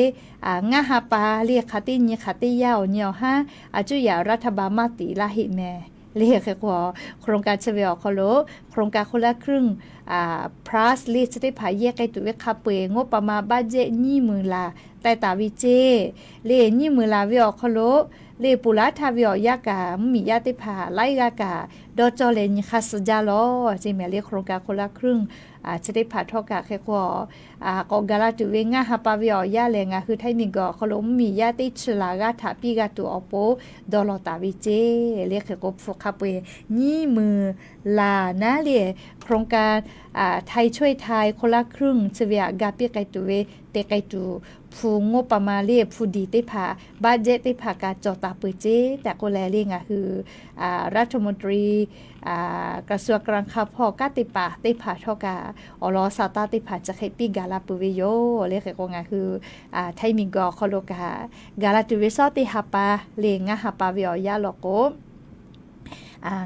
ngaˇ ha pa le hk'aˬ teˇ nyi hk'aˬ teˇ yanˇ awˬ nyi awˬ haˉ a cuˇ yaꞈ รัฐบาล maˇ tiˍ laˇ heˆ mehˍ le. Hk'e k'o, โครงการ chi ve awˬ hk'aw lo โครงการคนละครึ่ง plus le chi teˇ hpaˍ yehˇ k'ai tuˬ ve hk'a peu-eˬ งบประมาณ budget nyiˇ meunˍ laˬ teh taˍ ve ceˇ le. Nyiˇ meunˍ laˬ ve awˬ hk'aw lo le ponˬ laˉ htaˇ ve awˬ yaˇ kaꞈ mvuhˇmiˬ yaˇ teˇ hpaˍ laiˉ g'aˇ kaꞈ dawˇ cawˇ leh nyi hk'aˇ suh jaˇ lawˬ ceˇ mehˍ le. โครงการคนละครึ่ง chi teˇ hpaˍ htawˇ kaꞈ hk'e k'o, k'awꞈ ga laˇ tuˬ ve ngaˇ ha pa ve awˬ yaˇ lehˬ, ngaˬ hui Htaiˇ miˬguiˬ awˬ hk'aw lo mvuhˇmiˬ yaˇ teˇ chi laˬ g'aˇ htaꞈ piˇ g'a tuˬ awˬ pon dawˇ law taˍ ve ceˇ le. Hk'e k'o, hpu hk'a peu-eˬ nyiˇ meunˍ laˬ naˉ le, โครงการ ไทยช่วยไทย คนละครึ่ง chi ve htaꞈ ga piˇ k'ai tuˬ ve te k'ai tuˬ hpu งบประมาณ le hpu diˍ teˇ hpaˍ, budget teˇ hpaˍ kaꞈ cawˬ taˍ peuˬ ceˇ tehꞈ k'oˆ leh le, ngaˬ hui รัฐมนตรี กระทรวงการคลัง hpawˇ kanˉ te paˍ teˇ hpaˍ htawˇ kaꞈ awˬ lawn sa taˇ teˇ hpaˍ chi hk'e piˇ gaˬ la peuˬ ve yoˬ le. Hk'e k'o, ngaˬ hui Htaiˇ miˬguiˬ awˬ hk'aw lo kaꞈ ga laˇ tuˬ ve shawˉ teˇ ha pa le ngaˇ ha pa ve awˬ yaˇ law k'o,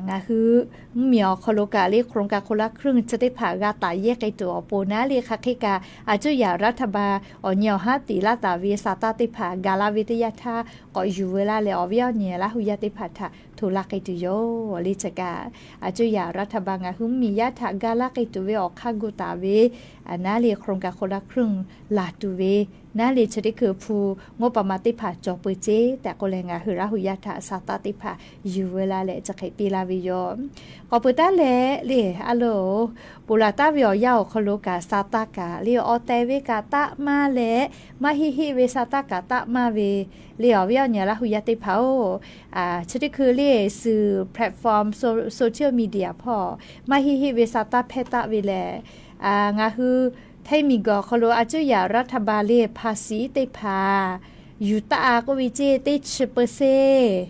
ngaˬ hui mvuhˇmiˬ awˬ hk'aw lo kaꞈ le โครงการคนละครึ่ง chi teˇ hpaˍ g'a taˍ yehˇ k'ai tuˬ awˬ pon naˉ le, hk'aˬ hk'e kaꞈ a cuˇ yaꞈ รัฐบาล awˬ nyi awˬ haˉ tiˍ laˇ taˍ ve sa taˇ teˇ hpaˍ ga laˇ ve teˇ yanˇ htaˇ k'awꞈ yuˬ veu laˇ leh, awˬ viˉ awˬ nyi Laˇ hu yaˇ teˇ hpaˍ htaꞈ hto laˇ k'ai tuˬ yoˬ le. Chi kaꞈ a cuˇ yaꞈ รัฐบาล ngaˬ hui mvuhˇmiˬ yaˇ htaꞈ ga laˇ k'ai tuˬ ve awˬ hk'aˇ gu taˍ ve naˉ le โครงการคนละครึ่ง laˬ tuˬ ve naˉ le chi teˇ hkui hpu งบประมาณ teˇ hpaˍ cawˬ peuˬ ceˇ tehꞈ k'oˆ leh, ngaˬ hui Laˇ hu yaˇ htaꞈ sa taˇ teˇ hpaˍ yuˬ veu laˇ leh chi hk'e piˇ laˇ ve yoˬ. K'awꞈ peuˬ taˉ leh le, a loˬ, ponˬ laˬ taˍ ve awˬ yanˇ awˬ hk'aw lo kaꞈ sa taˇ kaꞈ le awˬ tehˬ ve kaꞈ taˆ maˇ leh, maˇ heˆ heˆ ve sa taˇ kaꞈ taˆ maˇ ve le, awˬ viˉ awˬ nyi Laˇ hu yaˇ teˇ hpaˍ-oˬ, chi teˇ hkui le suhˍ platform, social media hpawˇ maˇ heˆ heˆ ve sa taˇ hpehˇ taˆ ve lehˬ, ngaˬ hui Htaiˇ miˬguiˬ awˬ hk'aw lo a cuˇ yaꞈ รัฐบาล le ภาษี teˇ hpaˍ yuˬ taˆ-a k'oˆ ve ceˇ, teˇ chi เปอร์เซ็นต์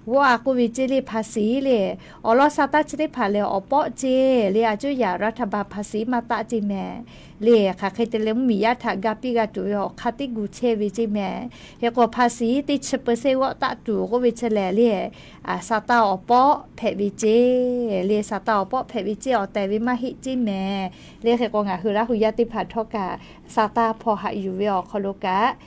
g'awˆ-a k'oˆ ve ceˇ le ภาษี le. Awˬ lawn sa taˇ chi teˇ hpaˍ lehˬ awˬ pawˆ ceˇ le, a cuˇ yaꞈ รัฐบาล ภาษี maˇ taˆ ceˇ mehˍ le. Hk'aˬ hk'e te leh mvuhˇmiˬ yaˇ htaꞈ ga piˇ g'a tuˬ ve awˬ hk'aˇ teˇ gu chehˇ ve ceˇ mehˍ. Hk'e k'o ภาษี teˇ chi เปอร์เซ็นต์ g'awˆ taˆ tuˬ k'oˆ ve chi lehˬ le, sa taˇ awˬ pawˆ hpehꞈ ve ceˇ le, sa taˇ awˬ pawˆ hpehꞈ ve ceˇ, awˬ tehˬ ve maˇ heˆ ceˇ mehˍ le. Hk'e k'o, ngaˬ hui Laˇ hu yaˇ teˇ hpaˍ htawˇ kaꞈ sa taˇ hpaw haꞈ yuˬ ve awˬ hk'aw lo kaꞈ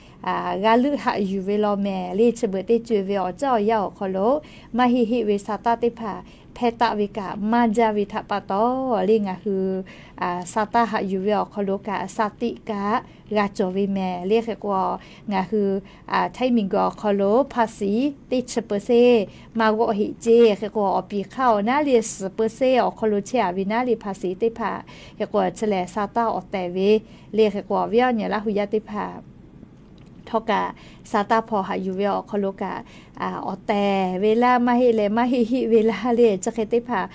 g'a leuˆ haꞈ yuˬ ve law mehˍ le. Chi beuꞈ teˇ co-e ve awˬ caˇ awˬ yaˇ awˬ hk'aw lo maˇ heˆ heˆ ve sa taˇ teˇ hpaˍ hpehˇ taˆ ve kaꞈ maˇ jaˇ ve htaꞈ pa taw le, ngaˬ hui sa taˇ haꞈ yuˬ ve awˬ hk'aw lo kaꞈ sa tiˆ kaꞈ g'a cawˬ ve mehˍ le. Hk'e k'o, ngaˬ hui Htaiˇ miˬguiˬ awˬ hk'aw lo ภาษี teˇ chi เปอร์เซ็นต์ maˇ g'awˆ heˆ ceˇ. Hk'e k'o, awˬ piˍ hk'aˇ awˬ naˉ le suhˍ เปอร์เซ็นต์ awˬ hk'aw lo chehˇ-a ve naˉ le ภาษี teˇ hpaˍ. Hk'e k'o, chi lehˬ sa taˇ awˬ tehˬ ve le. Hk'e k'o, awˬ viˉ awˬ nyi Laˇ hu yaˇ teˇ hpaˍ htawˇ kaꞈ sa taˇ hpaw haꞈ yuˬ ve awˬ hk'aw lo kaꞈ awˬ tehˬ ve laˇ maˇ heˆ leh maˇ heˆ heˆ ve laˇ le, chi hk'e teˇ hpaˍ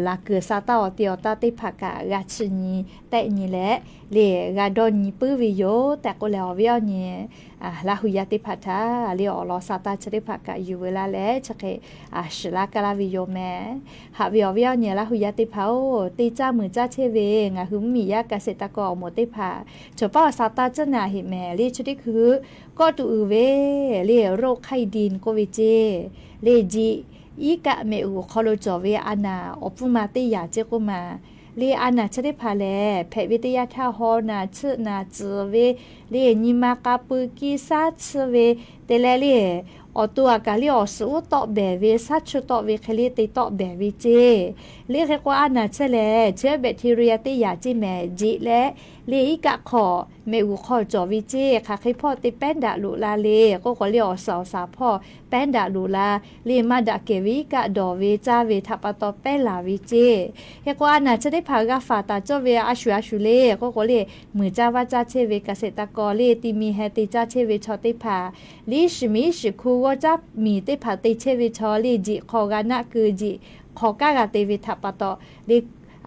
laˬ kuiˬ sa taˇ awˬ te awˬ taˇ teˇ hpaˍ kaꞈ g'a chi nyi tehˆ nyi leh le, g'a dawˇ nyi puiˉ ve yoˬ tehꞈ k'oˆ leh, awˬ viˉ awˬ nyi Laˇ hu yaˇ teˇ hpaˍ htaꞈ le awˬ lawn sa taˇ chi teˇ hpaˍ kaꞈ yuˬ veu laˇ leh chi hk'e shiˍ laˇ kaˇ laˇ ve yoˬ mehˍ. Haꞈ ve awˬ viˉ awˬ nyi Laˇ hu yaˇ teˇ hpaˍ-oˬ, teˇ caˇ muiˬ caˇ chehˇ ve ngaˬ hui mvuhˇmiˬ yaˇ เกษตรกร awˬ moˍ teˇ hpaˍ, chaw paˉ awˬ sa taˇ caˉ naˍ heꞈ mehˍ le. Chi teˇ hkui kawˆ tuˬ uiˍ ve le โรคไข้ดิน k'oˆ ve ceˇ le, jiꞈ iˉ kaˆ mehꞈ g'uˬ hk'aw lo cawˬ ve a naˍ awˬ pfuhˇ ma teˇ yaꞈ ceˇ k'oˆ ma le. A naˍ chi teˇ hpaˍ lehˬ, hpehꞈ ve teˇ yanˇ htaˇ haw naˍ, chiˆ naˍ, tcuhˍ ve le, nyi ma k'a pui kiˇ saˉ chiˇ ve te leh le, awˬ to aꞈ kaˬ le awˬ suhˍ uˉ tawˆ behˬ ve, saˉ chuˇ tawˆ ve hk'e le te tawˆ behˬ ve ceˇ le. Hk'e k'o, a naˍ chi lehˬ, chi bacteria teˇ yaꞈ ceˇ mehˍ. Jiꞈ leh le iˉ kaˆ hk'aw mehꞈ g'uˬ hk'aw cawˬ ve ceˇ. Hk'aˬ hk'e hpawˇ te pehˉ daꞈ loꞈ la le k'oˆ k'o le, awˬ suhˍ awˬ shaˍ hpawˇ pehˉ daꞈ loꞈ la le, maˇ daꞈ kehˬ ve iˉ kaˆ dawˬ ve caˇ ve htaꞈ pa taw pehˉ laˬ ve ceˇ. Hk'e k'o, a naˍ chi teˇ hpaˍ g'a faˍ taˍ cawˇ ve a shuˍ a shuˍ le k'oˆ k'o le, muiˬ caˇ vaˇ caˇ chehˇ ve เกษตรกร le, ti mi heh te caˇ chehˇ ve chaw teˇ hpaˍ, liˇ shiˍ miˉ shiˍ hku g'awˇ caˉ miˬ teˇ hpaˍ te chehˇ ve chaw le, jiꞈ hk'aw g'a naˆ keu, jiꞈ hk'aw kanˉ g'a te ve htaꞈ pa taw le,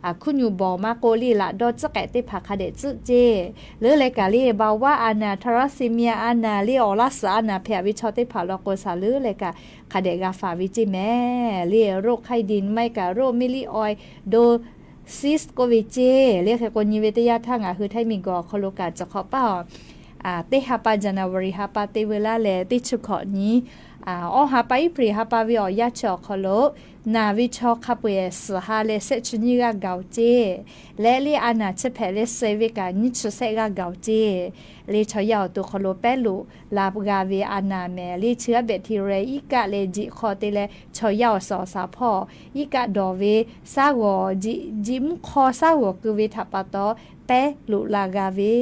hkuˆ nyuˆ bawˬ maˇ k'oˆ le laꞈ dawˇ tcuhˉ k'ehꞈ teˇ hpaˍ hk'a dehꞈ tcuhˆ ceˇ. Leuˉ leh kaꞈ le เบาหวาน a naˍ, ทาลัสซีเมีย a naˍ le awˬ laˇ suhˍ a naˍ hpehꞈ ve chaw teˇ hpaˍ law k'o shaˍ leuˉ leh kaꞈ hk'a dehꞈ g'a faˍ ve ceˇ mehˍ. Le โรคไข้ดิน maˇ heˆ kaꞈ โรคเม็ดเลือดออย โดซิส k'oˆ ve ceˇ. Le hk'e k'o nyi ve teˇ yanˇ htaˇ ngaˬ hui htaiˇ miˬ gawˬ awˬ hk'aw lo kaꞈ cawˬ hk'awꞈ paˇ a teˇ ha pa January ha pa te veu laˇ leh teˇ chi hkawꞈ nyi awˇ ha pa April ha pa ve awˬ yanˇ chi awˬ hk'aw lo naˬ ve chaw hk'a peu-eˬ suhˍ ha leh shehˆ chi nyiˇ g'aˇ gaˬ-oˬ ceˇ. Leh le a naˍ chi hpehꞈ leh suh ve kaꞈ nyiˇ chi shehˆ g'aˇ gaˬ-oˬ ceˇ. Le chaw yaˇ awˬ to hk'aw lo pehˉ loꞈ la g'a ve a naˍ mehˍ le chi g'aˇ bacteria iˉ kaˆ leh jiꞈ hk'aw te leh chaw yaˇ awˬ suhˍ awˬ shaˍ hpawˇ iˉ kaˆ dawˬ ve saˉ g'awˬ jiꞈ mvuhˇ hk'aw saˉ g'awˬ keu ve htaꞈ pa taw pehˉ loꞈ la g'a ve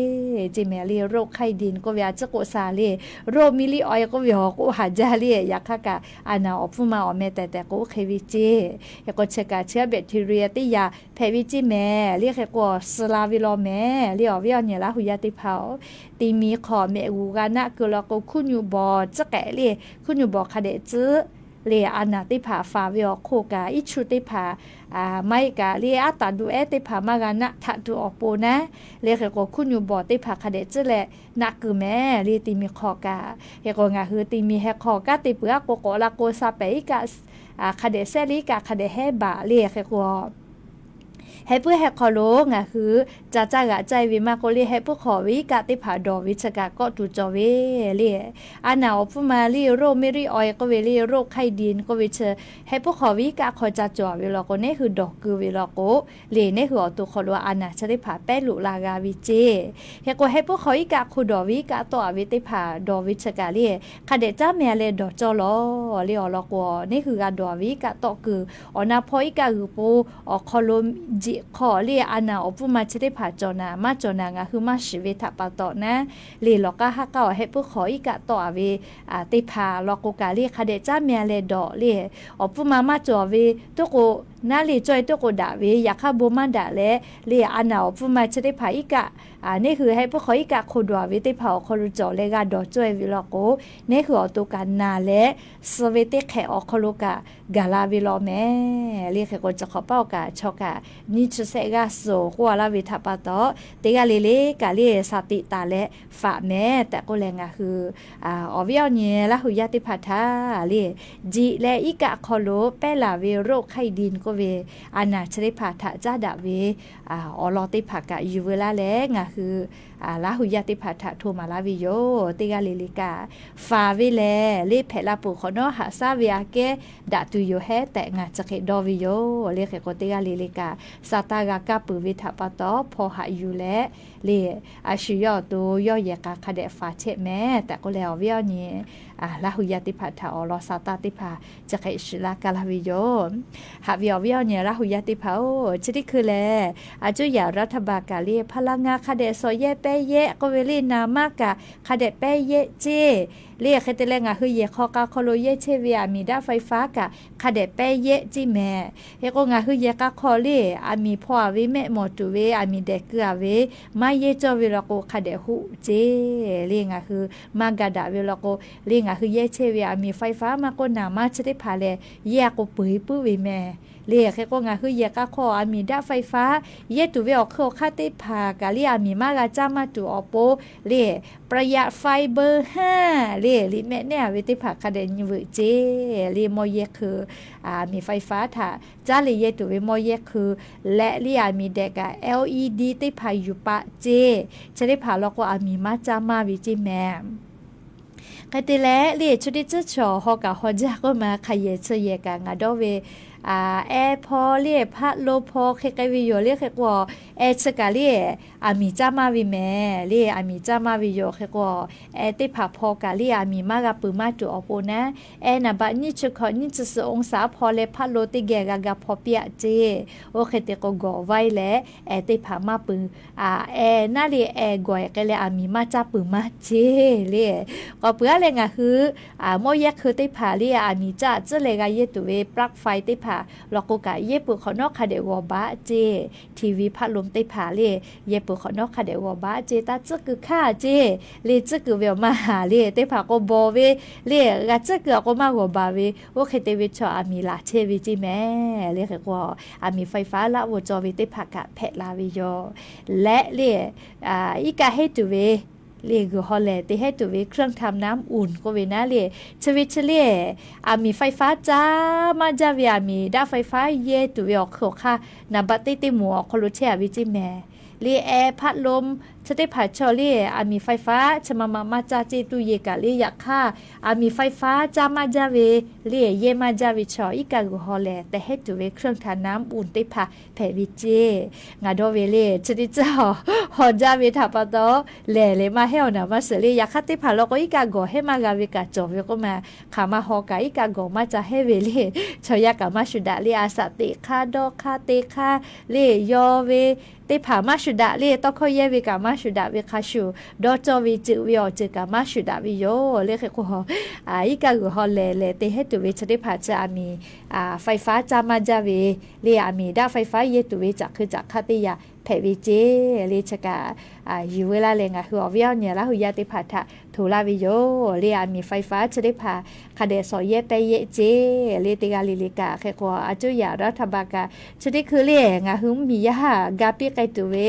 ceˇ mehˍ. Le โรคไข้ดิน k'oˆ ve a ciˉ k'oˆ sha le โรคเม็ดเลือดออย k'oˆ ve awˬ k'oˆ haˍ jaˇ le. Yaꞈ hk'aˇ kaꞈ a naˍ awˬ pfuhˇ ma awˬ meh tehˬ tehˬ k'o oˇ hk'e ve ceˇ. Hk'e k'o chi kaꞈ chi g'aˇ bacteria teˇ yanˇ hpehꞈ ve ceˇ mehˍ. Le hk'e k'o suh la ve law mehˍ. Le awˬ viˉ awˬ nyi Laˇ hu yaˇ teˇ hpaˍ-oˬ, te mi hk'aw mehꞈ g'uˬ g'a naˆ keu law k'o hkuˆ nyuˆ bawˬ tcuhˉ k'ehꞈ le hkuˆ nyuˆ bawˬ hk'a dehꞈ tcuhˉ le a naˍ teˇ hpaˍ faˍ ve awˬ hk'oˆ kaꞈ iˉ chu teˇ hpaˍ maˇ heˆ kaꞈ le aˉ taˍ duˬ ehˉ teˇ hpaˍ maˇ g'a naˆ htaꞈ tuˬ awˬ pon naˉ. Le hk'e k'o hkuˆ nyuˆ bawˬ teˇ hpaˍ hk'a dehꞈ tcuhˉ leh naˆ keu mehˍ le te mi hk'aw kaꞈ. Hk'e k'o ngaˬ hui te mi heh hk'aw kanˉ te peuˬ aˉ k'o k'awꞈ la k'o sha pehˍ iˉ kaˆ hk'a dehꞈ shehˆ le iˉ kaˆ hk'a dehꞈ hehˉ baˬ le. Hk'e k'o heh puiˉ heh hk'aw lo ngaˬ hui ca caˇ g'aꞈ caˇ-e ve maˇ k'oˆ le heh puiˉ hk'awꞈ ve iˉ kaˆ teˇ hpaˍ dawˬ ve chi kaꞈ kawˆ tuˬ cawˬ ve le. A naˍ awˬ pfuhˇ ma le โรคเม็ดเลือดออย k'oˆ ve le โรคไข้ดิน k'oˆ ve chi heh puiˉ hk'awꞈ ve iˉ kaˆ hk'aw ca cawˬ ve law k'o nehˉ hui dawˬ keu ve law k'o le nehˉ hui awˬ to hk'aw lo a naˍ chi teˇ hpaˍ pehˉ loꞈ la g'a ve ceˇ. Hk'e k'o heh puiˉ hk'awꞈ iˉ kaˆ hk'o dawˬ ve iˉ kaˆ tawˆ-a ve teˇ hpaˍ dawˬ ve chi kaꞈ le hk'a dehꞈ caˉ meh leh dawˬ cawˇ law le awˬ lawn k'o nehˉ hui g'a dawˬ ve iˉ kaˆ tawˆ keu awˬ na hpawˇ iˉ kaˆ g'uiˬ po awˬ hk'aw lo jiꞈ hk'aw le a naˍ awˬ pfuhˇ ma chi teˇ hpaˍ cawˬ naˍ maˇ cawˬ naˍ ngaˬ hui maˇ shiˍ ve htaꞈ pa taw naˉ le lawˬ k'aˇ haˉ k'aˇ awˬ heh puiˉ hk'awꞈ iˉ kaˆ tawˆ-a ve teˇ hpaˍ law k'o kaꞈ le hk'a dehꞈ caˉ meh leh dawˬ le awˬ pfuhˇ ma maˇ cawˬ ve toˇ k'o naˉ le cawˇ-e toˇ k'o daꞈ ve yaꞈ hk'aˇ bon maˇ daꞈ leh le a naˍ awˬ pfuhˇ ma chi teˇ hpaˍ iˉ kaˆ, a, nehˉ hui heh puiˉ hk'awꞈ iˉ kaˆ hk'o dawˬ-a ve teˇ hpaˍ awˬ hk'aw lo cawˬ leh g'a dawˬ cawˇ-e ve law k'o nehˉ hui awˬ to kaꞈ naˬ leh suh ve teˇ hk'ehꞈ awˬ hk'aw lo kaꞈ gaˬ la ve law mehˍ le. Hk'e k'o chi hk'awꞈ paˇ awˬ kaꞈ chaw kaꞈ nyiˇ chi shehˆ g'aˇ suhˍ k'oˆ-a laˇ ve htaꞈ pa taw teˇ g'aˇ le le kaꞈ le sha teꞈ taˍ leh faꞈ mehˍ tehꞈ k'oˆ leh ngaˬ hui awˬ viˉ awˬ nyi Laˇ hu yaˇ teˇ hpaˍ htaꞈ le jiꞈ leh iˉ kaˆ hk'aw lo pehˉ laˬ ve โรคไข้ดิน k'oˆ ve a naˍ chi teˇ hpaˍ htaꞈ caˉ daꞈ ve awˬ lawn teˇ hpaˍ kaꞈ yuˬ veu laˇ leh ngaˬ hui Laˇ hu yaˇ teˇ hpaˍ htaꞈ hto maˍ laˇ ve yoˬ. Teˇ g'aˇ le le kaꞈ faˍ ve lehˬ le hpehꞈ la peuˬ hk'awꞈ nawˉ haꞈ shaˉ ve aꞈ kehˉ daꞈ tuˬ yoˬ hehˉ tehꞈ ngaˬ chi hk'e dawˇ ve yoˬ le. Hk'e k'o teˇ g'aˇ le le kaꞈ sa taˇ g'a kaˇ peuˬ ve htaꞈ pa taw hpaw haꞈ yuˬ leh le a shu yawˇ awˬ to yawˇ yehˬ k'a hk'a dehꞈ faˍ chehˇ mehˍ tehꞈ k'oˆ leh awˬ viˉ awˬ nyi Laˇ hu yaˇ teˇ hpaˍ htaꞈ awˬ lawn sa taˇ teˇ hpaˍ chi hk'e shiˍ laˇ kaˇ laˇ ve yoˬ. Haꞈ ve awˬ viˉ awˬ nyi Laˇ hu yaˇ teˇ hpaˍ-oˬ, chi teˇ hkui lehˬ a cuˇ yaꞈ รัฐบาล kaꞈ le พลังงาน hk'a dehꞈ shawˍ yehˇ pehˇ yehˇ k'oˆ ve le naˍ maˇ kaꞈ hk'a dehꞈ pehˇ yehˇ ceˇ le. Hk'e te leh ngaˬ hui yehˬ hk'aw k'a hk'aw lo yehˇ chehˇ ve aˬ miˍ daˆ ไฟฟ้า kaꞈ hk'a dehꞈ pehˇ yehˇ ceˇ mehˍ. Hk'e k'o ngaˬ hui yehˬ k'a hk'aw le aˬ miˍ hpaw-a ve mehˆ mawˬ tuˬ ve aˬ miˍ dehˬ keu-a ve maˇ yehˇ cawˇ ve law k'o hk'a dehꞈ hoˆ ceˇ le. Ngaˬ hui maˇ ga daꞈ ve law k'o le ngaˬ hui yehˇ chehˇ ve aˬ miˍ ไฟฟ้า maˇ k'oˆ naˍ maˇ chi teˇ hpaˍ lehˬ yehˇ-a k'o peu-eˬ puiˉ ve mehˍ le. Hk'e k'o ngaˬ hui yehˬ k'a hk'aw aˬ miˍ daˆ ไฟฟ้า yehˇ tuˬ ve awˬ hk'eun awˬ hk'aˇ teˇ hpaˍ kaꞈ le aˬ miˍ maˇ g'a caˇ maˇ tuˬ awˬ pon le ประหยัดไฟเบอร์ห้า le liꞈ mehˆ nehˉ-a ve teˇ hpaˍ hk'a dehꞈ nyi veuꞈ ceˇ le. Mawˇ yehˇ hk'eun aˬ miˍ ไฟฟ้า htaꞈ caˉ le yehˇ tuˬ ve mawˇ yehˇ hk'eun leh le aˬ miˍ dehˬ kaꞈ LED teˇ hpaˍ yuˬ paˆ ceˇ. Chi teˇ hpaˍ law k'o aˬ miˍ maˇ caˇ maˇ ve ceˇ mehˍ. Hk'e te leh le chi teˇ tcuhˉ chaw haw kaꞈ haw jaˇ k'oˆ ma hk'a yehˬ chi yehˬ kaꞈ ngaˬ dawˇ ve, a, ehˉ hpaw le hpaˆ lo hpaw hk'e k'ai ve yoˬ le. Hk'e k'o ehˉ chi kaꞈ le aˬ miˍ caˇ maˇ ve mehˍ le. Aˬ miˍ caˇ maˇ ve yoˬ. Hk'e k'o ehˉ teˇ hpaˍ hpaw kaꞈ le aˬ miˍ maˇ g'a peuˬ maˇ tuˬ awˬ pon naˉ, ehˉ naˍ baˆ nyiˇ chi hkawꞈ nyiˇ chi suhˍ องศา hpaw leh hpaˆ lo teˇ geh g'a ga hpaw piˇ-a ceˇ. Oˇ hk'e te k'o gawˬ vaiˇ leh ehˉ teˇ hpaˍ maˇ peuˬ, a, ehˉ naˉ le ehˉ gawˬ-e k'ai leh aˬ miˍ maˇ caˇ peuˬ maˇ ceˇ le. K'awꞈ peuˬ-a leh ngaˬ hui mawˇ yehˇ hk'eun teˇ hpaˍ le aˬ miˍ caˇ tcuhˉ leh g'a yehˇ tuˬ ve ปลั๊กไฟ teˇ hpaˍ law k'o kaꞈ yehˇ peuˬ hk'awꞈ nawˉ hk'a dehꞈ g'awˬ baˆ ceˇ. TV พัดลม teˇ hpaˍ le, yehˇ peuˬ hk'awꞈ nawˉ hk'a dehꞈ g'awˬ baˆ ceˇ. Taˇ tcuhˉ kuiˬ hkaˇ ceˇ le, tcuhˉ kuiˬ ve awˬ maˇ haˍ le, teˇ hpaˍ k'o bawˬ ve le, g'a tcuhˉ kuiˬ a k'o maˇ g'awˬ baˬ ve. Oˇ hk'e te ve chaw aˬ miˍ laˬ chehˇ ve ceˇ mehˍ le. Hk'e k'o, aˬ miˍ ไฟฟ้า laˆ g'awˬ cawˬ ve teˇ hpaˍ kaꞈ hpehꞈ la ve yoˬ. Leh le, iˉ kaˆ heˉ tuˬ ve le, g'uiˬ haw lehˬ te heˉ tuˬ ve เครื่องทำน้ำอุ่น k'oˆ ve naˉ le, chi ve chi le, aˬ miˍ ไฟฟ้า caˇ maˇ jaˇ ve, aˬ miˍ daˆ ไฟฟ้า yehˇ tuˬ ve awˬ hk'ui awˬ hk'aˇ, naˍ baˆ teˇ teˇ moˍ awˬ hk'aw lo chehˇ a ve ceˇ mehˍ le. Aˬ พัดลม chi teˇ hpaˍ chaw le, aˬ miˍ ไฟฟ้า chi ma ma maˇ caˇ ceˇ, ตู้เย็น kaꞈ le. Yaꞈ hk'aˇ, aˬ miˍ ไฟฟ้า caˇ maˇ jaˇ ve le, yehˇ maˇ jaˇ ve chaw iˉ kaˆ g'uiˬ haw lehˬ te heˉ tuˬ ve เครื่องทำน้ำอุ่น teˇ hpaˍ hpehꞈ ve ceˇ. Ngaˬ dawˇ ve le, chi teˇ caˇ haw jaˇ ve htaꞈ pa taw, lehˬ lehˬ maˇ heˆ awˬ naˍ maˇ shiˍ le. Yaꞈ hk'aˇ teˇ hpaˍ law k'o iˉ kaˆ gawˬ heˉ maˇ g'a ve kaꞈ cawˬ ve k'oˆ ma, hk'aˬ ma haw kaꞈ iˉ kaˆ gawˬ maˇ caˇ heˉ ve le. Chaw yaˇ kaꞈ maˇ shuˍ daꞈ le. A shaꞈ teꞈ hk'aˇ dawˇ hk'aˇ te hk'aˇ le, yaw ve teˇ hpaˍ maˇ shuˍ daꞈ le. Tawˇ hkawˇ yehˇ ve kaꞈ maˇ shuˍ daꞈ ve hk'a shuˍ, dawˇ cawˇ ve ceuˬ ve awˬ ceuˬ kaꞈ maˇ shuˍ daꞈ ve yoˬ le. Hk'e k'o, iˉ kaˆ g'uiˬ haw lehˬ lehˬ te heˉ tuˬ ve chi teˇ hpaˍ chi aˬ miˍ ไฟฟ้า caˇ maˇ jaˇ ve le, aˬ miˍ daˆ ไฟฟ้า yehˇ tuˬ ve caꞈ hkui caꞈ hk'aˇ teˇ yaꞈ hpehꞈ ve ceˇ le. Chi kaꞈ yuˬ veu laˇ leh ngaˬ hui awˬ viˉ awˬ nyi Laˇ huˍ yaˇ teˇ hpaˍ htaꞈ htoꞈ laˇ ve yoˬ le. Aˬ miˍ ไฟฟ้า chi teˇ hpaˍ hk'a dehꞈ shawˍ yehˇ pehˇ yehˇ ceˇ le. Teˇ g'aˇ le le kaꞈ hk'e k'o, a cuˇ yaꞈ รัฐบาล kaꞈ chi teˇ hkui le ngaˬ hui mvuhˇmiˬ yaˇ haꞈ ga piˇ k'ai tuˬ ve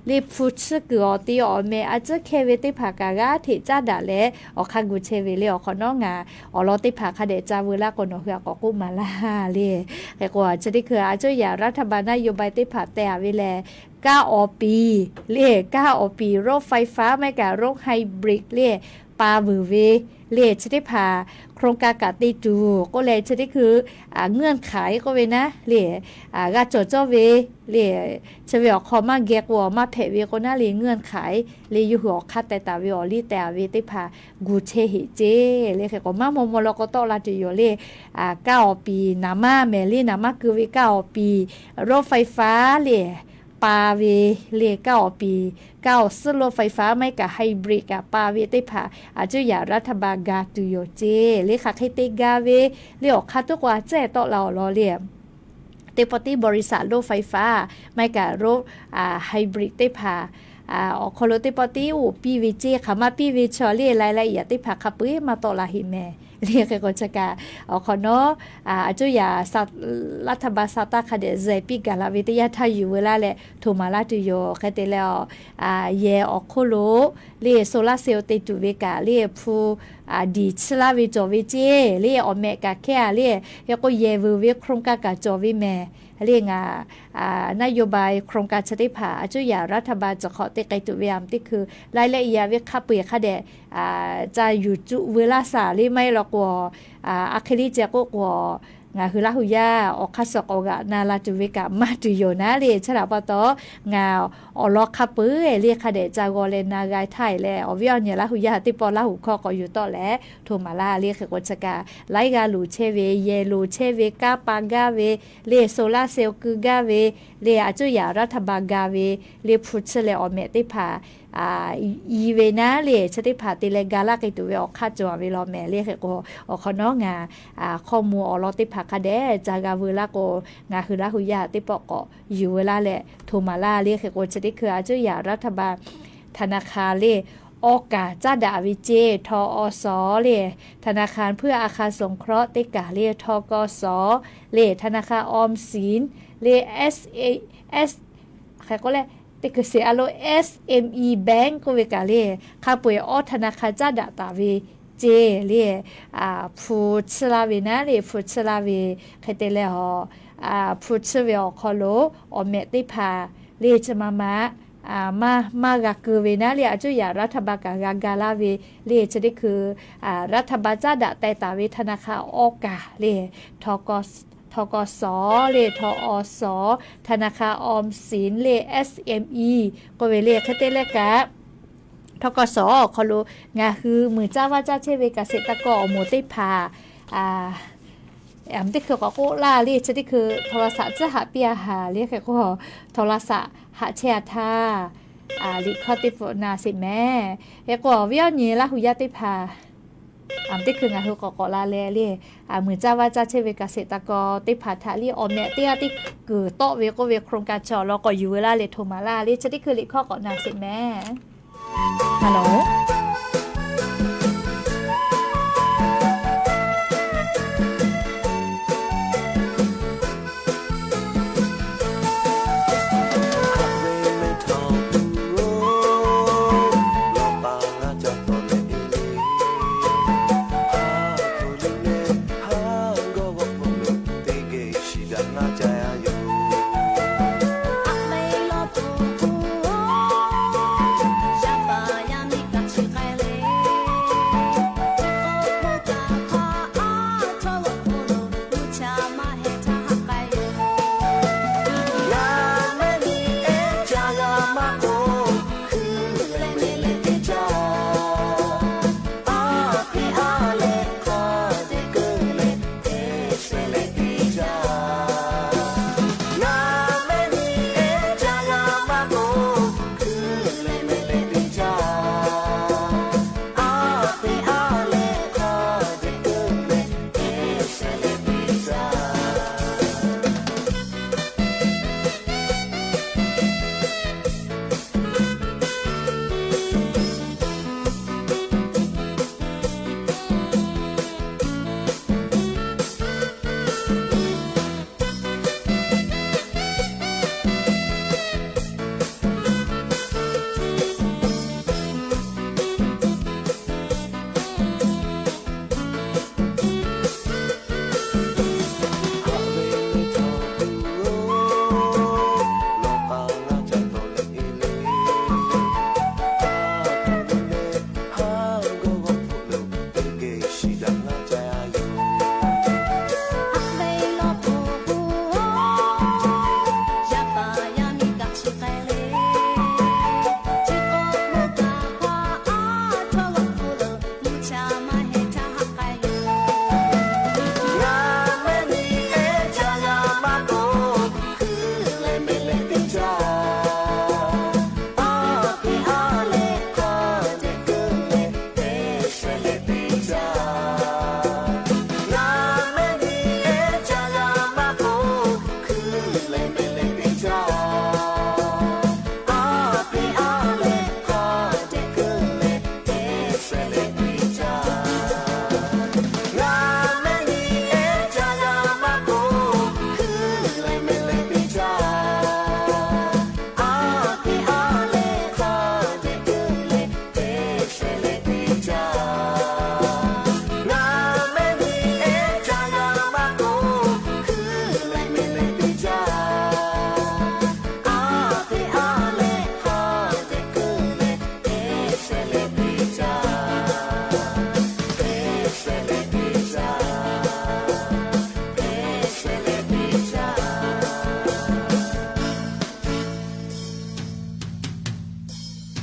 le, hpu chiˇ kuiˬ awˬ te awˬ meh a ciˉ hkehˇ ve teˇ hpaˍ kaꞈ g'aˇ hteꞈ caˉ daꞈ leh awˬ hk'aˇ gu chehˇ ve le. Awˬ hk'awꞈ nawˉ ngaˬ awˬ lawn teˇ hpaˍ hk'a dehꞈ ca veu laˇ k'o nawˬ hui a k'awꞈ k'oˆ maˍ laˇ le. Hk'e k'o, chi teˇ hkui a cuˇ yaꞈ รัฐบาล นโยบาย teˇ hpaˍ teh a ve lehˬ, kaˇ awˬ piˍ le, kaˇ awˬ piˍ รถไฟฟ้า maˇ heˆ kaꞈ รถ hybrid le, pa vuiˬ ve le, chi teˇ hpaˍ โครงการ kaꞈ te tuˬ k'oˆ leh chi teˇ hkui เงื่อนไข k'oˆ ve naˉ le, g'a cawˬ cawˇ ve le, chi ve awˬ hk'aw maˇ geh k'o maˇ hpehꞈ ve k'o naˉ le, เงื่อนไข le yawˇ hui awˬ hk'aˇ teh taˍ ve awˬ liˇ teh a ve teˇ hpaˍ gu chehˇ heꞈ ceˇ le. Hk'e k'o maˇ maw maw law k'o tawˆ la tuˬ yoˬ le. Kaˇ awˬ piˍ naˍ maˇ mehˍ le, naˍ maˇ keu ve kaˇ awˬ piˍ รถไฟฟ้า le, pa ve le, kaˇ awˬ piˍ, kaˇ awˬ suhˉ รถไฟฟ้า maˇ heˆ kaꞈ ไฮบริด kaꞈ pa ve teˇ hpaˍ a cuˇ yaꞈ รัฐบาล ga tuˬ yoˬ ceˇ le. Hk'aˬ hk'e te ga ve le, awˬ hk'aˇ tuˉ k'o a tcuhˉ tawˆ la awˬ lawn le. Teˇ pawˆ tiˉ บริษัท รถไฟฟ้า maˇ heˆ kaꞈ รถ hybrid teˇ hpaˍ awˬ hk'aw lo teˇ pawˆ tiˉ oˍ piˇ ve ceˇ. Hk'aˬ ma piˇ ve chaw le, รายละเอียด teˇ hpaˍ hk'a peu-eˬ maˇ tawˆ la heꞈ mehˍ le. Hk'e k'o chi kaꞈ awˬ hk'awꞈ nawˉ a cuˇ yaꞈ รัฐบาล sa taˇ hk'a dehꞈ zeh piˇ gaˬ la ve teˇ yanˇ htaˇ yuˬ veu laˇ leh htoꞈ maˍ laˇ tuˬ yoˬ. Hk'e te leh, yehˬ awˬ hk'oˆ lo le โซลาร์เซลล์ te tuˬ ve kaꞈ le hpu diˬ chiˇ laˇ ve cawˬ ve ceˇ le. Awˬ mehꞈ kaꞈ hkehˇ a le, hk'e k'o yehˬ vuiˬ ve โครงการ kaꞈ cawˬ ve mehˍ le. Ngaˬ นโยบาย โครงการ chi teˇ hpaˍ a cuˇ yaꞈ รัฐบาล cawˬ hk'awꞈ te k'ai tuˬ ve a teˇ hkui รายละเอียด ve hk'a peu-eˬ hk'a dehꞈ ca yuˬ cuˆ veu laˇ shaˍ le. Maˇ heˆ law k'o, a hk'e le ceh k'oˆ k'o, ngaˬ hui Laˇ huˍ yaˇ awˬ hk'aˇ suh k'awꞈ g'aꞈ na la tuˬ ve kaꞈ maˇ tuˬ yoˬ naˉ le. Chi htaꞈ pa taw, ngaˬ awˬ lawn hk'a peu-eˬ le hk'a dehꞈ ca g'aw leh na g'a htaˇ e leh, awˬ viˉ awˬ nyi Laˇ huˍ yaˇ teˇ pawˆ Laˇ huˍ hkawˇ k'awꞈ yuˬ tawˆ leh htoꞈ maˍ laˇ le. Hk'e k'o chi kaꞈ laiˉ g'aˇ loˍ chehˇ ve, yehˬ loˍ chehˇ ve, kaˇ pa gaˇ ve le, โซลาร์เซลล์ keu gaˇ ve le, a cuˇ yaꞈ รัฐบาล ga ve le, hpu chiˇ leh awˬ mehꞈ teˇ hpaˍ i ve naˉ le, chi teˇ hpaˍ te leh ga laˇ k'ai tuˬ ve awˬ hk'aˇ cawˬ a ve law mehˍ le. Hk'e k'o awˬ hk'awꞈ nawˉ ngaˬ hkawˇ mvuh awˬ lawn teˇ hpaˍ hk'a dehꞈ ca g'a veu laˇ k'o, ngaˬ hui Laˇ huˍ yaˇ teˇ pawˆ k'awꞈ yuˬ veu laˇ leh htoꞈ maˍ laˇ le. Hk'e k'o chi teˇ hkui a cuˇ yaꞈ รัฐบาล ธนาคาร le, awˬ kaˍ caˉ daꞈ ve ceˇ, ทกส le, ธนาคารเพื่ออาคารสงเคราะห์ teˇ kaˬ le, ทกส le, ธนาคารออมสิน le, S, hk'e k'oˆ leh, teˇ hkui sheˍ a lo SME Bank k'oˆ ve kaꞈ le, hk'a peu-eˬ awˬ ธนาคาร caˉ daꞈ taˍ ve ceˇ le, hpu chiˇ laˇ ve naˉ le, hpu chiˇ laˇ ve hk'e te leh, hpu chiˇ ve awˬ hk'aw lo awˬ mehꞈ teˇ hpaˍ le chi ma ma maˇ maˇ g'a keu ve naˉ le, a cuˇ yaꞈ รัฐบาล kaꞈ g'a ga laˇ ve le. Chi teˇ hkui รัฐบาล caˉ daꞈ teh taˍ ve ธนาคาร awˬ kaˍ le, ทกส ทกส le, ทอส ธนาคารออมสิน le, SME k'oˆ ve le. Hk'e te leh kaꞈ ทกส awˬ hk'aw lo ngaˬ hui muiˬ caˇ vaˇ caˇ chehˇ ve เกษตรกร awˬ moˍ teˇ hpaˍ, teˇ hkui k'awꞈ k'oˆ laˇ le, chi teˇ hkui โทรศัพท์ tcuhˉ haꞈ piˇ a haˍ le. Hk'e k'o โทรศัพท์ haꞈ chehˇ a htaˇ, liꞈ hkawˇ teˇ pawˆ na sheˍ mehˍ. Hk'e k'o awˬ viˉ awˬ nyi Laˇ huˍ yaˇ teˇ hpaˍ Teˇ hkui ngaˬ hui k'awꞈ k'awꞈ la leh le, muiˬ caˇ vaˇ caˇ chehˇ ve เกษตรกร teˇ hpaˍ htaꞈ le awˬ mehꞈ teˇ g'aˇ teˇ kuiˬ tawˆ ve k'oˆ ve โครงการ chi awˬ lawn k'awꞈ yuˬ ve laˇ leh htoꞈ maˍ laˇ le. Chi teˇ hkui liꞈ hkawˇ k'awꞈ na sheˍ mehˍ.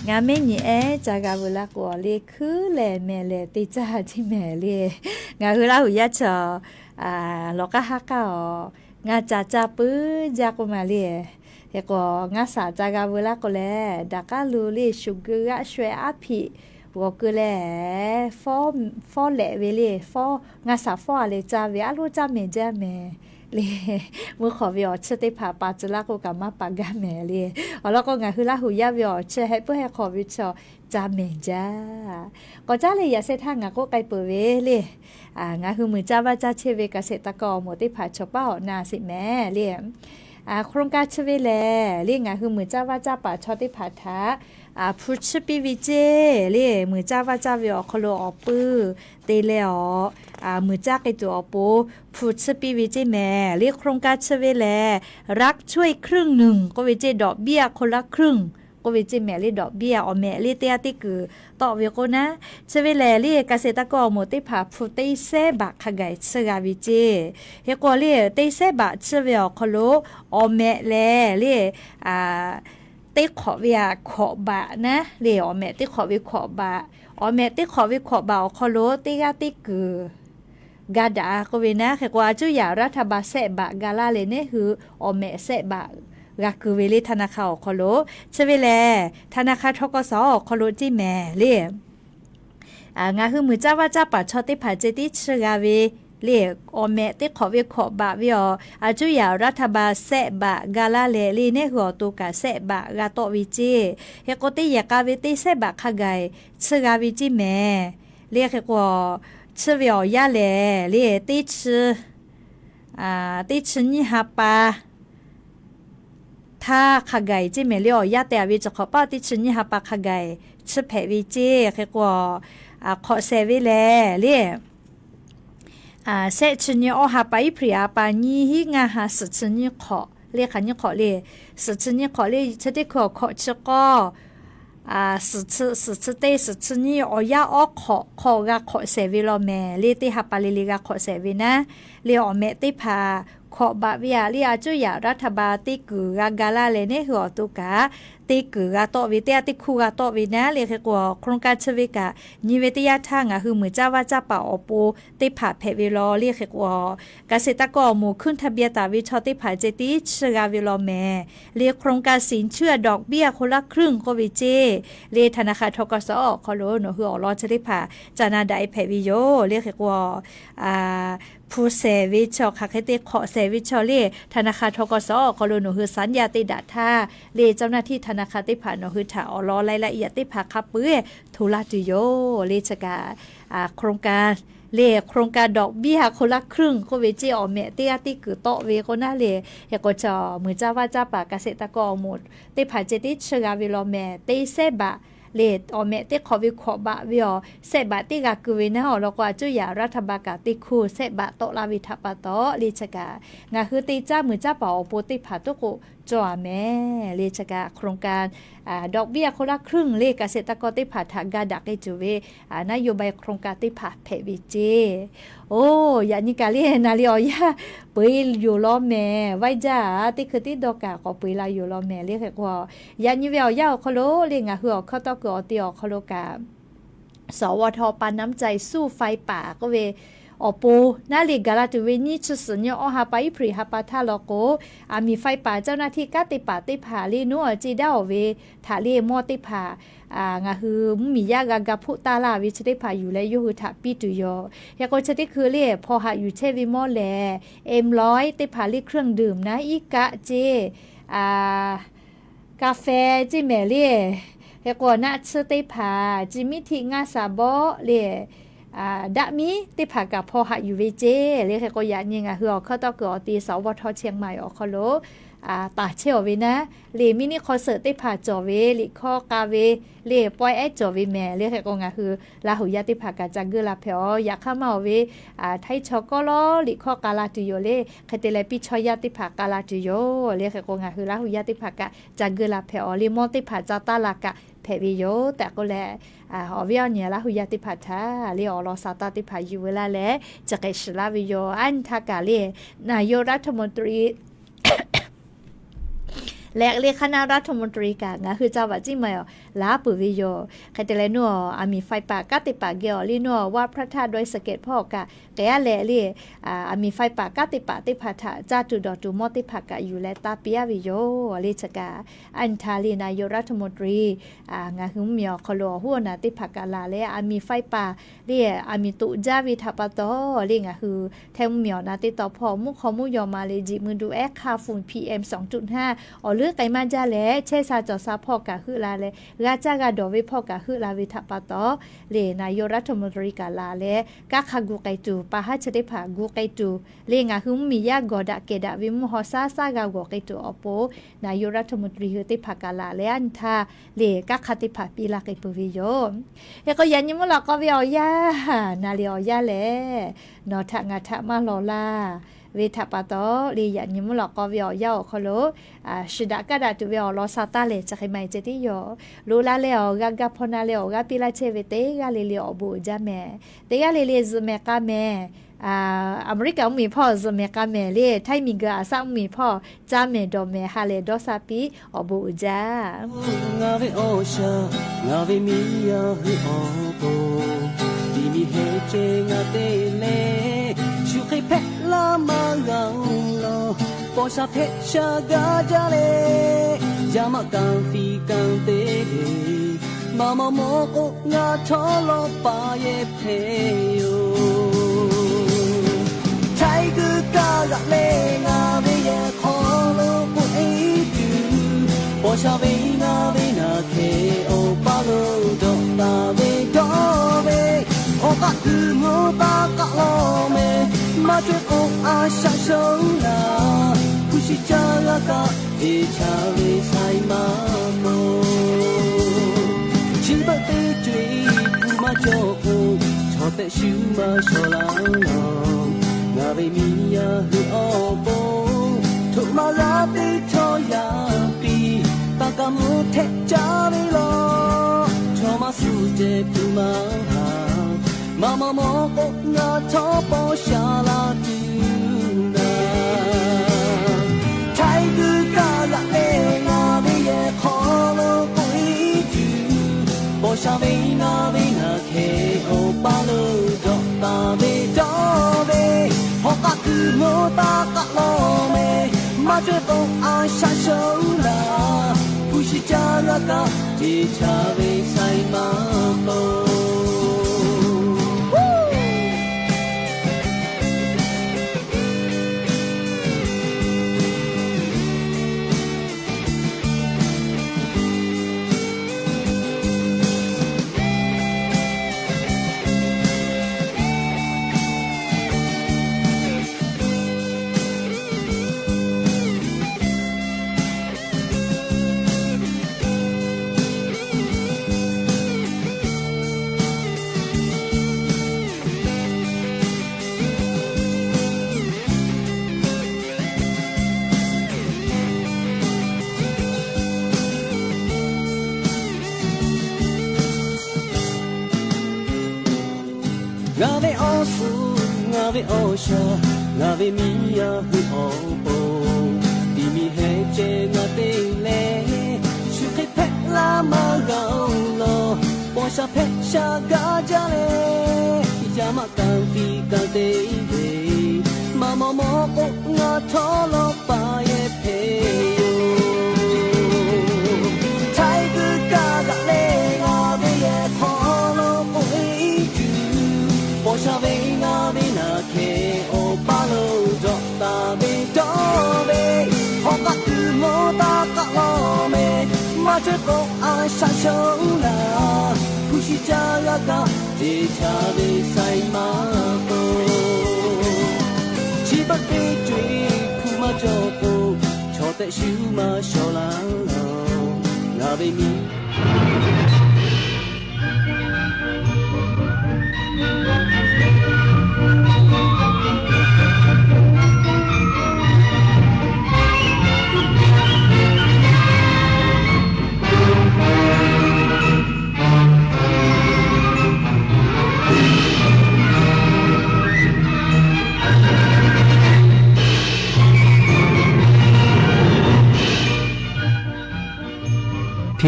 Ngaˬ mehˆ nyi ehˉ ca g'a veu laˇ k'o le, hkuiˉ lehˬ mehˍ lehˬ te caˇ ceˇ mehˍ le. Ngaˬ hui Laˇ huˍ yaˇ chaw lawˬ k'aˇ haˉ k'aˇ awˬ, ngaˬ caˍ ca puiˉ jaˇ k'oˆ ma le. Hk'e k'o, ngaˇ shaˍ ca g'a veu laˇ k'o lehˬ, daꞈ k'aˉ lu le shuˍ geu g'aˆ shaweh aˉ hpiꞈ g'awˬ keu leh, fawˉ lehꞈ ve le, ngaˇ shaˍ fawˉ a leh caˇ ve aˉ loˉ caˇ mehˍ jaˇ mehˍ le. Mvuhˇ hk'awꞈ ve awˬ chiˇ teˇ hpaˍ pa tcuh laˇ k'o kaꞈ maˇ pa gaˇ mehˍ le. Awˬ lawn k'o, ngaˬ hui Laˇ huˍ yaˇ ve awˬ chiˇ heh puiˉ heh hk'awꞈ ve chaw caˇ mehˍ jaˇ. K'awꞈ caˉ leh yaꞈ sheh htaˇ ngaˬ k'oˆ k'ai peuˬ ve le. Ngaˬ hui muiˬ caˇ vaˇ caˇ chehˇ ve เกษตรกร awˬ moˍ teˇ hpaˍ chaw paˉ awˬ na sheˍ mehˍ le. Hk'aw lo ka chi ve lehˬ le, ngaˬ hui muiˬ caˇ vaˇ caˇ paˍ chaw teˇ hpaˍ htaꞈ hpu chiˇ piˇ ve ceˇ le. Muiˬ caˇ vaˇ caˇ ve awˬ hk'aw lo awˬ puiˇ te leh awˬ, muiˬ caˇ k'ai tuˬ awˬ pon hpu chiˇ piˇ ve ceˇ mehˍ le. Hk'aw lo ka chi ve lehˬ, รับช่วยครึ่งหนึ่ง k'oˆ ve ceˇ, ดอกเบี้ยคนละครึ่ง k'oˆ ve ceˇ mehˍ le. ดอกเบี้ย awˬ mehꞈ le teˇ g'aˇ teˇ kuiˬ tawˆ ve k'oˆ naˉ. Chi ve lehˬ le, เกษตรกร awˬ moˍ teˇ hpaˍ hpu teˇ sehˉ baꞈ hk'a gaˬ chiˇ g'a ve ceˇ. Hk'e k'o le, teˇ sehˉ baꞈ chiˇ ve awˬ hk'aw lo awˬ mehꞈ lehˬ le, teˇ hk'awꞈ ve htaꞈ hkawꞈ baꞈ naˉ le, awˬ mehꞈ teˇ hk'awꞈ ve hkawꞈ baꞈ, awˬ mehꞈ teˇ hk'awꞈ ve hkawꞈ baꞈ awˬ hk'aw lo teˇ g'aˇ teˇ kuiˬ ga daꞈ k'oˆ ve naˉ. Hk'e k'o, a cuˉ yaꞈ รัฐบาล sehˆ baꞈ ga laˇ leh, neˉ hui awˬ mehꞈ sehˆ baꞈ g'a kuiˬ ve le, ธนาคาร awˬ hk'aw lo. Chi ve lehˬ, ธนาคาร ทกส awˬ hk'aw lo ceˇ mehˍ le. Ngaˬ hui muiˬ caˇ vaˇ caˇ paˍ chaw teˇ hpaˍ ceh tiˉ chiˇ g'a ve le. Awˬ mehꞈ teˇ hk'awꞈ ve hkawꞈ baꞈ ve awˬ, a cuˇ yaꞈ raˇ htaˇ ba sehˆ baꞈ ga laˇ leh le, neˉ hui awˬ to kaꞈ sehˆ baꞈ g'a tawˆ ve ceˇ. Hk'e k'o, teˇ yehˬ k'a ve teˇ sehˆ baꞈ hk'a gaˬ chiˇ g'a ve ceˇ mehˍ. Le hk'e k'o, chiˇ ve awˬ yanˇ lehˬ le, teˇ chi teˇ chi nyiˇ ha pa htaˇ hk'a gaˬ ceˇ mehˍ. Le awˬ yanˇ te a ve chi hk'awꞈ paˆ teˇ chi nyiˇ ha pa hk'a gaˬ chiˇ hpehꞈ ve ceˇ. Hk'e k'o, hk'awꞈ shehˍ ve lehˬ le, shehˆ chi nyi awˇ ha pa, April ha pa nyiˇ hinˉ ngaˇ ha suhˍ chi nyiˇ hk'awꞈ le, hk'aˬ nyiˇ hk'awꞈ le, suhˍ chi nyiˇ hk'awꞈ le, chi teˇ hkui awˬ hkawꞈ chi k'awˇ suhˍ chi, suhˍ chi teˇ, suhˍ chi nyiˇ awˬ yanˇ awˉ hk'awꞈ hk'aw g'a hk'awꞈ shehˍ ve law mehˍ. Le teˇ ha pa le le g'a hk'awꞈ shehˍ ve naˉ, le awˬ mehꞈ teˇ hpaˍ hkawꞈ baꞈ ve aꞈ le, a cuˇ yaꞈ raˇ htaˇ ba teˇ kuiˬ g'a ga laˇ leh, neˉ hui awˬ to kaꞈ teˇ kuiˬ g'a tawˆ ve, teˇ g'aˇ teˇ hkuˇ g'a tawˆ ve naˉ. Le hk'e k'o, โครงการ chi ve kaꞈ nyi ve teˇ yanˇ htaˇ ngaˬ hui muiˬ caˇ vaˇ caˇ paˍ awˬ pon teˇ hpaˍ hpehꞈ ve law. Le hk'e k'o, เกษตรกร awˬ moˍ ขึ้นทะเบียน taˍ ve chaw teˇ hpaˍ ceh tiˉ chiˇ g'a ve law mehˍ. Le โครงการสินเชื่อดอกเบี้ยคนละครึ่ง k'oˆ ve ceˇ. Le ธนาคาร ทกส awˬ hk'aw lo nawˬ hui awˬ lawn chi teˇ hpaˍ ca na daꞈ e hpehꞈ ve yoˬ. Le hk'e k'o, hpu shehˍ ve chi awˬ hk'aˬ hk'e te hk'awꞈ shehˍ ve chaw le, ธนาคาร ทกส awˬ hk'aw lo nawˬ hui สัญญา te daꞈ htaˇ le, เจ้าหน้าที่ ธนาคาร teˇ hpaˍ nawˬ hui htaꞈ awˬ lawn รายละเอียด teˇ hpaˍ hk'a peu-eˬ hto laˇ tuˬ yoˬ. Le chi kaꞈ โครงการ le โครงการดอกเบี้ยคนละครึ่ง k'oˆ ve ceˇ, awˬ mehꞈ teˇ g'aˇ teˇ kuiˬ tawˆ ve k'o naˉ le. Hk'e k'o, chaw muiˬ caˇ vaˇ caˇ paˍ เกษตรกร awˬ moˍ teˇ hpaˍ ceh tiˉ chiˇ g'a ve law mehˍ. Teˇ sehˆ baꞈ le, awˬ mehꞈ teˇ hk'awꞈ ve hkawꞈ baꞈ ve awˬ sehˆ baꞈ teˇ g'a keu ve naˉ awˬ lawn k'o, a cuˇ yaꞈ raˇ htaˇ ba kaꞈ teˇ hkuˇ sehˆ baꞈ tawˆ laˇ ve htaꞈ pa taw le chi kaꞈ, ngaˬ hui te caˇ muiˬ caˇ paˍ awˬ pon teˇ hpaˍ toˉ k'o cawˬ a mehˍ. Le chi kaꞈ โครงการ ดอกเบี้ยคนละครึ่ง le เกษตรกร teˇ hpaˍ htaꞈ ga daꞈ k'ai tuˬ ve naˉ yoˬ ba e โครงการ teˇ hpaˍ hpehꞈ ve ceˇ. Oˇ, yaꞈ nyi kaꞈ le, naˍ li awˬ yanˇ peu-eˬ yoˬ law mehˍ. Vaiˇ jaˇ, teˇ hkui tiˉ dawˇ kaꞈ k'awꞈ peu-eˬ la yoˬ law mehˍ. Le hk'e k'o, yaꞈ nyi ve awˬ yanˇ awˬ hk'aw lo le, ngaˬ hui awˬ hkawˇ tawˇ kuiˬ awˬ te awˬ hk'aw lo kaꞈ สวท. ประชาน้ำใจสู้ไฟป่า k'oˆ ve awˬ pon naˉ le, gaˬ la tuˬ ve nyiˇ chi suhˍ nyi awˇ ha pa, April ha pa htaˇ law k'o, aˬ miˍ ไฟป่า เจ้าหน้าที่ kanˉ te paˍ teˇ hpaˍ le, naˉ awˬ ceˇ daˇ awˬ ve htaꞈ le mawˇ teˇ hpaˍ ngaˬ hui mvuhˇmiˬ yaˇ g'a ga hpoˆ taˇ laˇ ve chi teˇ hpaˍ yuˬ leh yawˇ hui htaꞈ piˇ tuˬ yoˬ. Hk'e k'o, chi teˇ hkui le hpaw haꞈ yuˬ chehˇ ve mawˇ lehˬ, เอ็มร้อย teˇ hpaˍ le เครื่องดื่ม naˉ iˉ kaˆ ceˇ, กาแฟ ceˇ mehˍ le. Hk'e k'o, naˆ tsuhˇ teˇ hpaˍ, ci miˉ htiˆ ngaˇ สามบาท le, daꞈ miˉ teˇ hpaˍ kaꞈ hpaw haꞈ yuˬ ve ceˇ. Le hk'e k'o, yaꞈ nyi ngaˬ hui awˬ hkawˇ tawˇ kuiˬ awˬ te สวท. เชียงใหม่ awˬ hk'aw lo taˍ chehˇ awˬ ve naˉ, le miˉ niˆ hk'aw suhˍ teˇ hpaˍ cawˬ ve, liꞈ hkawˇ k'a ve, le pawehˇ ehˉ cawˬ ve mehˍ. Le hk'e k'o, ngaˬ hui Laˇ huˍ yaˇ teˇ hpaˍ kaꞈ ca geuˆ la hpehꞈ awˬ. Yaꞈ hk'aˇ maˇ awˬ ve, htaiˇ chaw kawˉ lawˉ liꞈ hkawˇ k'a la tuˬ yoˬ le. Hk'e te leh, piˇ chaw yaˇ teˇ hpaˍ k'a la tuˬ yoˬ. Le hk'e k'o, ngaˬ hui Laˇ huˍ yaˇ teˇ hpaˍ kaꞈ ca geuˆ la hpehꞈ awˬ. Le mawˇ teˇ hpaˍ ca taˇ la kaꞈ hpehꞈ ve yoˬ tehꞈ k'oˆ leh, awˬ viˉ awˬ nyi Laˇ huˍ yaˇ teˇ hpaˍ htaꞈ le awˬ lawn sa taˇ teˇ hpaˍ yuˬ ve laˇ leh, chi hk'e shiˍ laˇ ve yoˬ. Aˉ nyi htaˇ kaꞈ le, naˍ yoˍ รัฐมนตรี leh le คณะรัฐมนตรี kaꞈ ngaˬ hui ca vaꞈ ciˉ ma awˬ laˉ peuˬ ve yoˬ. Hk'e te leh, naˉ aˬ miˍ ไฟป่า kanˉ te paˍ geh awˬ le, naˉ aˬ วัดพระธาตุดอยสะเก็ด hpawˇ kaꞈ k'ehˉ leh le, aˬ miˍ ไฟป่า kanˉ te paˍ teˇ hpaˍ htaꞈ caˇ tuˬ dawˬ tuˬ mawˇ teˇ hpaˍ kaꞈ yuˬ leh taˇ piˇ aˉ ve yoˬ. Le chi kaꞈ, aˉ nyi htaˇ le, naˍ yoˍ รัฐมนตรี ngaˬ hui mvuhˇmiˬ awˬ hk'aw lo awˬ hoˉ awˬ naˬ teˇ hpaˍ kaꞈ laˬ leh, aˬ miˍ ไฟป่า le, aˬ miˍ toꞈ jaˇ ve htaꞈ pa taw le, ngaˬ hui hteˇ mvuhˇmiˬ awˬ naˬ teˇ taw hpawˇ mvuhˇ hk'aw mvuhˇ yaw ma le, jiꞈ mui du ehˉ hk'aˇ ฝุ่น PM สองจุดห้า awˬ leuˉ k'ai maˇ jaˇ leh, chehˇ sha cawˬ sha hpawˇ kaꞈ heuˆ la leh, g'a caˇ g'a dawˬ ve hpawˇ kaꞈ heuˆ la ve htaꞈ pa taw le, naˍ yoˍ รัฐมนตรี kaꞈ laˬ leh, kanˉ hk'a gu k'ai tuˬ, pa haˉ chi teˇ hpaˍ gu k'ai tuˬ le, ngaˬ hui mvuhˇmiˬ yaˇ gawˬ daꞈ kehˬ daꞈ ve mvuhˇ haw saˉ saˉ g'a gawˬ k'ai tuˬ awˬ pon, naˍ yoˍ รัฐมนตรี hui teˇ hpaˍ kaꞈ laˬ leh, aˉ nyi htaˇ le, kanˉ hk'a teˇ hpaˍ piˇ laˇ k'ai peuˬ ve yoˬ. Hk'e k'o, yaꞈ nyi mvuhˇ lawꞈ k'aw ve awˬ yanˇ, naˍ li awˬ yanˇ lehˬ, nawˬ htaꞈ ngaˬ htaꞈ maˇ lawˬ laˇ ve htaꞈ pa taw le, yaꞈ nyi mvuhˇ lawꞈ k'aw ve awˬ yanˇ awˬ hk'aw lo shiˍ daꞈ kaˇ daꞈ tuˬ ve awˬ lawn sa taˇ lehˬ, chi hk'e ma e ceh tiˉ yoˬ. Loꞈ la leh awˬ g'a ga hpaw na leh awˬ g'aˇ piˇ laˇ chehˇ ve teˇ g'aˇ le le awˬ bon uiˍ jaˇ mehˍ. Teˇ g'aˇ le le zuhꞈ mehˍ k'a mehˍ, Aˍmeˍriˆkaꞈ mvuhˇmiˬ hpawˇ zuhꞈ mehˍ k'a mehˍ le, Htaiˇ miˬguiˬ Aˍsaˆ mvuhˇmiˬ hpawˇ caˇ mehˍ dawˬ mehˍ ha lehˬ dawˇ sha piˇ awˬ bon uiˍ jaˇ. Ngaˬ ve awˬ shaˍ, ngaˬ ve miˇ yaˇ hui awˬ pon, tiꞈ miˬ heh ceh ngaˬ te leh, shu hk'e hpehꞈ laˇ maˇ g'a law, paw sha hpehꞈ sha gaˇ jaˇ leh, yaˇ maˆ kanˍ fiˍ kanˍ te ve Maˇ maw maw k'o, ngaˬ htawˇ lawˇ paˍ yehˬ hpehꞈ yoˬ. Htaiˍ g'uiˬ kaˇ g'aꞈ leh ngaˬ ve yehˬ hk'aw lo k'oꞈ e tuˬ, paw sha ve ngaˬ ve naˬ hkeh awˬ paˇ lo dawꞈ taˍ ve dawˇ ve, hawˉ k'aˆ kuiˬ mvuhˇ taˇ k'aˆ lawˇ meh, maˇ cawehˇ k'o a shaꞈ shonˉ laˬ, hpu shi caˇ g'a kaꞈ teˇ chaˇ ve shaiˍ maˇ mawˬ. Chi beuꞈ teˇ co-e hpu maˇ cawˬ k'o, chaw tehꞈ shu maˇ shawˍ laˇ lawˬ. Ngaˬ ve miˇ yaˇ hui awˬ pon htoꞈ ma g'a teˇ htawˇ yaˇ piˇ, taˇ kaˇ mvuhˇ htehꞈ caˇ ve lawˬ. Chaw maˇ suh ceh hpu maˇ haˍ, maˇ maw maw k'o, ngaˬ htawˇ paw sha laˇ tuˬ naˍ. Htaiˍ g'uiˬ kaˇ g'aꞈ leh ngaˬ ve yehˬ hk'aw lo k'oꞈ e tuˬ, paw sha ve ngaˬ ve naˬ hkeh awˬ paˇ lo dawꞈ taˍ ve dawˇ ve, hawˉ k'aˆ kuiˬ mvuhˇ taˇ k'aˆ lawˇ meh, maˇ cawehˇ k'o a shaꞈ shonˉ laˬ, hpu shi caˇ g'a kaꞈ teˇ chaˇ ve shaiˍ maˇ mawˬ. Ngaˬ ve awˬ suhˍ, ngaˬ ve awˬ shaˍ, ngaˬ ve miˇ yaˇ hui awˬ pon, tiˇ miˬ heh ceh ngaˬ te leh, shu hk'e hpehꞈ laˇ maˇ g'a-oˬ lawˬ. Paw sha hpehꞈ sha gaˇ jaˇ leh, yaˇ maˆ kanˍ fiˍ kanˍ te ve, maˇ maw maw k'o, ngaˬ htawˇ lawˇ paˍ yehˬ hpehꞈ yoˬ. Htaiˍ g'uiˬ kaˇ g'aꞈ leh ngaˬ ve yehˬ hk'aw lo k'oꞈ e tuˬ, paw sha ve ngaˬ ve naˬ hkeh awˬ paˇ lo dawꞈ taˍ ve dawˇ ve, hawˉ k'aˆ kuiˬ mvuhˇ taˇ k'aˆ lawˇ meh, maˇ cawehˇ k'o a shaꞈ shonˉ laˬ, hpu shi caˇ g'a kaꞈ teˇ chaˇ ve shaiˍ maˇ mawˬ. Chi beuꞈ teˇ co-e hpu maˇ cawˬ k'o, chaw tehꞈ shu maˇ shawˍ laˇ lawˬ. Ngaˬ ve miˇ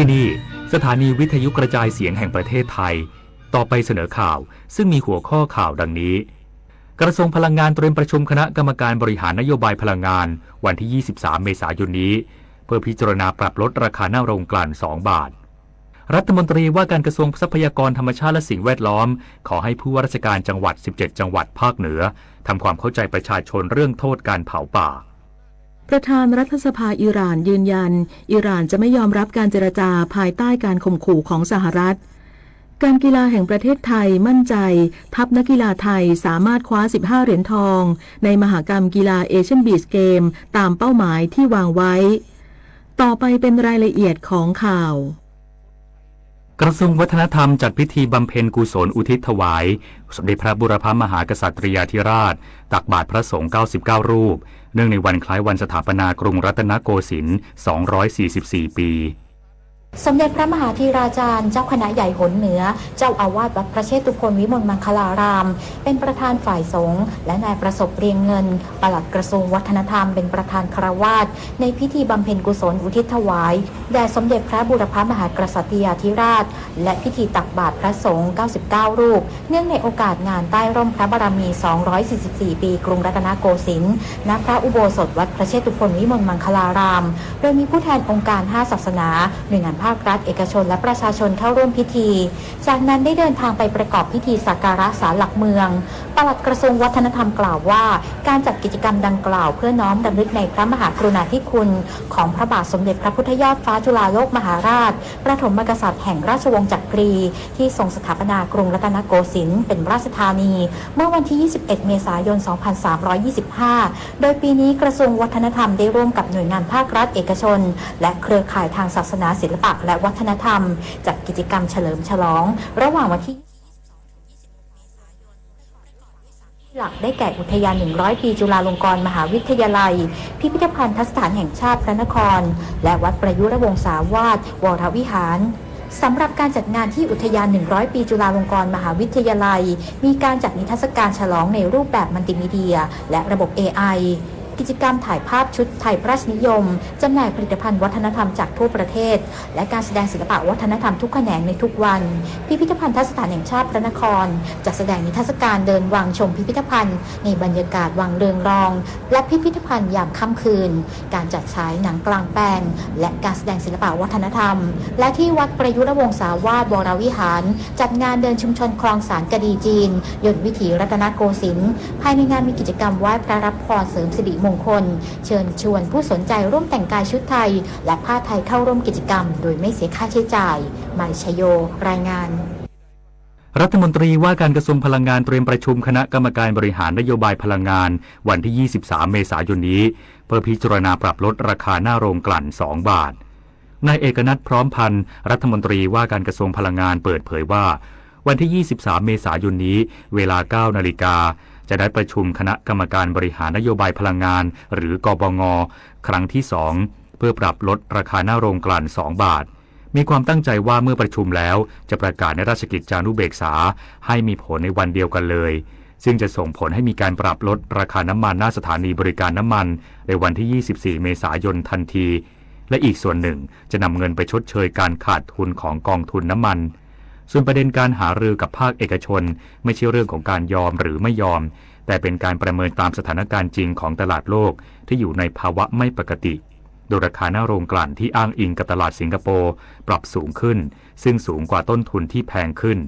ที่นี่ สถานีวิทยุกระจายเสียงแห่งประเทศไทย ต่อไปเสนอข่าว ซึ่งมีหัวข้อข่าวดังนี้ กระทรวงพลังงานเตรียมประชุมคณะกรรมการบริหารนโยบายพลังงาน วันที่ ยี่สิบสาม เมษายนนี้ เพื่อพิจารณาปรับลดราคาหน้าโรงกลั่น สอง บาท รัฐมนตรีว่าการกระทรวงทรัพยากรธรรมชาติและสิ่งแวดล้อม ขอให้ผู้ว่าราชการจังหวัด สิบเจ็ด จังหวัดภาคเหนือ ทำความเข้าใจประชาชนเรื่องโทษการเผาป่า ประธานรัฐสภาอิหร่านยืนยัน อิหร่านจะไม่ยอมรับการเจรจาภายใต้การข่มขู่ของสหรัฐ การกีฬาแห่งประเทศไทยมั่นใจ ทัพนักกีฬาไทยสามารถคว้า สิบห้า เหรียญทอง ในมหกรรมกีฬาเอเชียนบีชเกม ตามเป้าหมายที่วางไว้ ต่อไปเป็นรายละเอียดของข่าว กระทรวงวัฒนธรรมจัดพิธีบำเพ็ญกุศลอุทิศถวาย สมเด็จพระบูรพมหากษัตริยาธิราช ตักบาตรพระสงฆ์ เก้าสิบเก้า รูป เนื่องในวันคล้ายวันสถาปนากรุงรัตนโกสินทร์ สองร้อยสี่สิบสี่ ปี สมเด็จพระมหาธีราจารย์ เจ้าคณะใหญ่หนเหนือ เจ้าอาวาสวัดพระเชตุพนวิมลมังคลาราม เป็นประธานฝ่ายสงฆ์ และนายประสบ เรียงเงิน ปลัดกระทรวงวัฒนธรรม เป็นประธานฆราวาส ในพิธีบำเพ็ญกุศลอุทิศถวาย แด่สมเด็จพระบูรพมหากษัตริยาธิราช และพิธีตักบาตรพระสงฆ์ เก้าสิบเก้า รูป เนื่องในโอกาสงานใต้ร่มพระบารมี สองร้อยสี่สิบสี่ ปีกรุงรัตนโกสินทร์ ณ พระอุโบสถวัดพระเชตุพนวิมลมังคลาราม โดยมีผู้แทนองค์การห้าศาสนา หน่วยงานภ ภาครัฐ เอกชน และประชาชนเข้าร่วมพิธี จากนั้นได้เดินทางไปประกอบพิธีสักการะศาลหลักเมือง ปลัดกระทรวงวัฒนธรรมกล่าวว่า การจัดกิจกรรมดังกล่าวเพื่อน้อมรำลึกในพระมหากรุณาธิคุณของพระบาทสมเด็จพระพุทธยอดฟ้าจุฬาโลกมหาราช ประถมกษัตริย์แห่งราชวงศ์จักรี ที่ทรงสถาปนากรุงรัตนโกสินทร์เป็นราชธานี เมื่อวันที่ ยี่สิบเอ็ด เมษายน สองพันสามร้อยยี่สิบห้า โดยปีนี้กระทรวงวัฒนธรรมได้ร่วมกับหน่วยงานภาครัฐ เอกชน และเครือข่ายทางศาสนา ศิลปะ และวัฒนธรรม จัดกิจกรรมเฉลิมฉลอง ระหว่างวันที่ หลักได้แก่อุทยาน หนึ่งร้อย ปีจุฬาลงกรณ์มหาวิทยาลัย พิพิธภัณฑสถานแห่งชาติพระนคร และวัดประยุรวงศาวาสวรวิหาร สำหรับการจัดงานที่อุทยาน หนึ่งร้อย ปีจุฬาลงกรณ์มหาวิทยาลัย มีการจัดนิทรรศการฉลองในรูปแบบมัลติมีเดีย และระบบ เอไอ กิจกรรมถ่ายภาพชุดไทยพระราชนิยม จำหน่ายผลิตภัณฑ์วัฒนธรรมจากทั่วประเทศ และการแสดงศิลปะวัฒนธรรมทุกแขนงในทุกวัน พิพิธภัณฑสถานแห่งชาติพระนคร จัดแสดงนิทรรศการเดินวังชมพิพิธภัณฑ์ในบรรยากาศวังเรืองรอง และพิพิธภัณฑ์ยามค่ำคืน การจัดฉายหนังกลางแปลง และการแสดงศิลปะวัฒนธรรม และที่วัดประยุรวงศาวาสวรวิหาร จัดงานเดินชุมชนคลองสารกดีจีน ยนต์วิถีรัตนโกสินทร์ ภายในงานมีกิจกรรมไหว้พระรับพรเสริมสิริมงคล เชิญชวนผู้สนใจร่วมแต่งกายชุดไทย และผ้าไทยเข้าร่วมกิจกรรมโดยไม่เสียค่าใช้จ่าย มายชโย รายงาน รัฐมนตรีว่าการกระทรวงพลังงานเตรียมประชุมคณะกรรมการบริหารนโยบายพลังงานวันที่ ยี่สิบสาม เมษายนนี้ เพื่อพิจารณาปรับลดราคาหน้าโรงกลั่น สอง บาท นายเอกนัท พร้อมพันธ์ รัฐมนตรีว่าการกระทรวงพลังงานเปิดเผยว่า วันที่ ยี่สิบสาม เมษายนนี้ เวลา เก้า นาฬิกา จะนัดประชุมคณะกรรมการบริหารนโยบายพลังงาน หรือ กบง ครั้งที่ สอง เพื่อปรับลดราคาหน้าโรงกลั่น สอง บาท มีความตั้งใจว่าเมื่อประชุมแล้วจะประกาศในราชกิจจานุเบกษาให้มีผลในวันเดียวกันเลย ซึ่งจะส่งผลให้มีการปรับลดราคาน้ำมันหน้าสถานีบริการน้ำมันในวันที่ ยี่สิบสี่ เมษายนทันที และอีกส่วนหนึ่งจะนำเงินไปชดเชยการขาดทุนของกองทุนน้ำมัน ส่วนประเด็นการหารือกับภาคเอกชน ไม่ใช่เรื่องของการยอมหรือไม่ยอม แต่เป็นการประเมินตามสถานการณ์จริงของตลาดโลกที่อยู่ในภาวะไม่ปกติ โดยราคาหน้าโรงกลั่นที่อ้างอิงกับตลาดสิงคโปร์ปรับสูงขึ้น ซึ่งสูงกว่าต้นทุนที่แพงขึ้น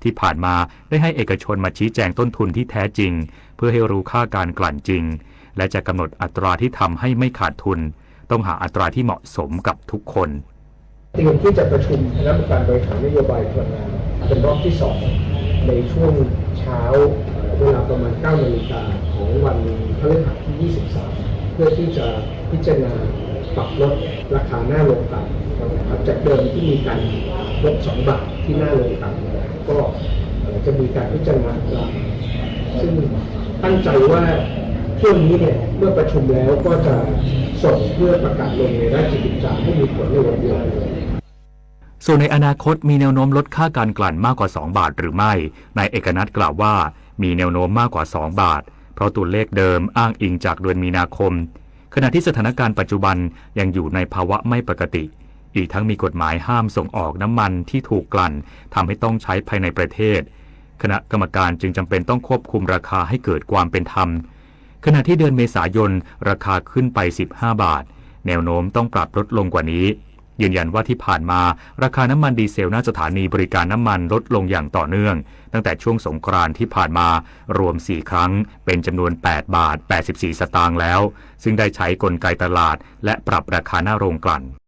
ที่ผ่านมาได้ให้เอกชนมาชี้แจงต้นทุนที่แท้จริง เพื่อให้รู้ค่าการกลั่นจริง และจะกำหนดอัตราที่ทำให้ไม่ขาดทุน ต้องหาอัตราที่เหมาะสมกับทุกคน เตรียมที่จะประชุมคณะกรรมการบริหารนโยบายพลังงานเป็นรอบที่สองในช่วงเช้า เวลาประมาณ เก้า นาฬิกาของวันพฤหัสที่ ยี่สิบสาม เพื่อที่จะพิจารณาปรับลดราคาหน้าโรงกลั่นนะครับ จากเดิมที่มีการลด สอง บาทที่หน้าโรงกลั่น ก็จะมีการพิจารณาอัตรา ซึ่งตั้งใจว่าเที่ยวนี้เนี่ยเมื่อประชุมแล้วก็จะส่งเพื่อประกาศลงในราชกิจจาให้มีผลในวันเดียวกันเลย ส่วนในอนาคตมีแนวโน้มลดค่าการกลั่นมากกว่า สอง บาทหรือไม่ นายเอกนัทกล่าวว่า มีแนวโน้มมากกว่า สอง บาท เพราะตัวเลขเดิมอ้างอิงจากเดือนมีนาคม ขณะที่สถานการณ์ปัจจุบันยังอยู่ในภาวะไม่ปกติ อีกทั้งมีกฎหมายห้ามส่งออกน้ำมันที่ถูกกลั่นทำให้ต้องใช้ภายในประเทศ คณะกรรมการจึงจำเป็นต้องควบคุมราคาให้เกิดความเป็นธรรม ขณะที่เดือนเมษายนราคาขึ้นไป สิบห้า บาท แนวโน้มต้องปรับลดลงกว่านี้ ยืนยันว่าที่ผ่านมาราคาน้ำมันดีเซลหน้าสถานีบริการน้ำมันลดลงอย่างต่อเนื่อง ตั้งแต่ช่วงสงกรานต์ที่ผ่านมารวม สี่ ครั้ง เป็นจำนวน แปด บาท แปดสิบสี่ สตางค์แล้ว ซึ่งได้ใช้กลไกตลาดและปรับราคาหน้าโรงกลั่น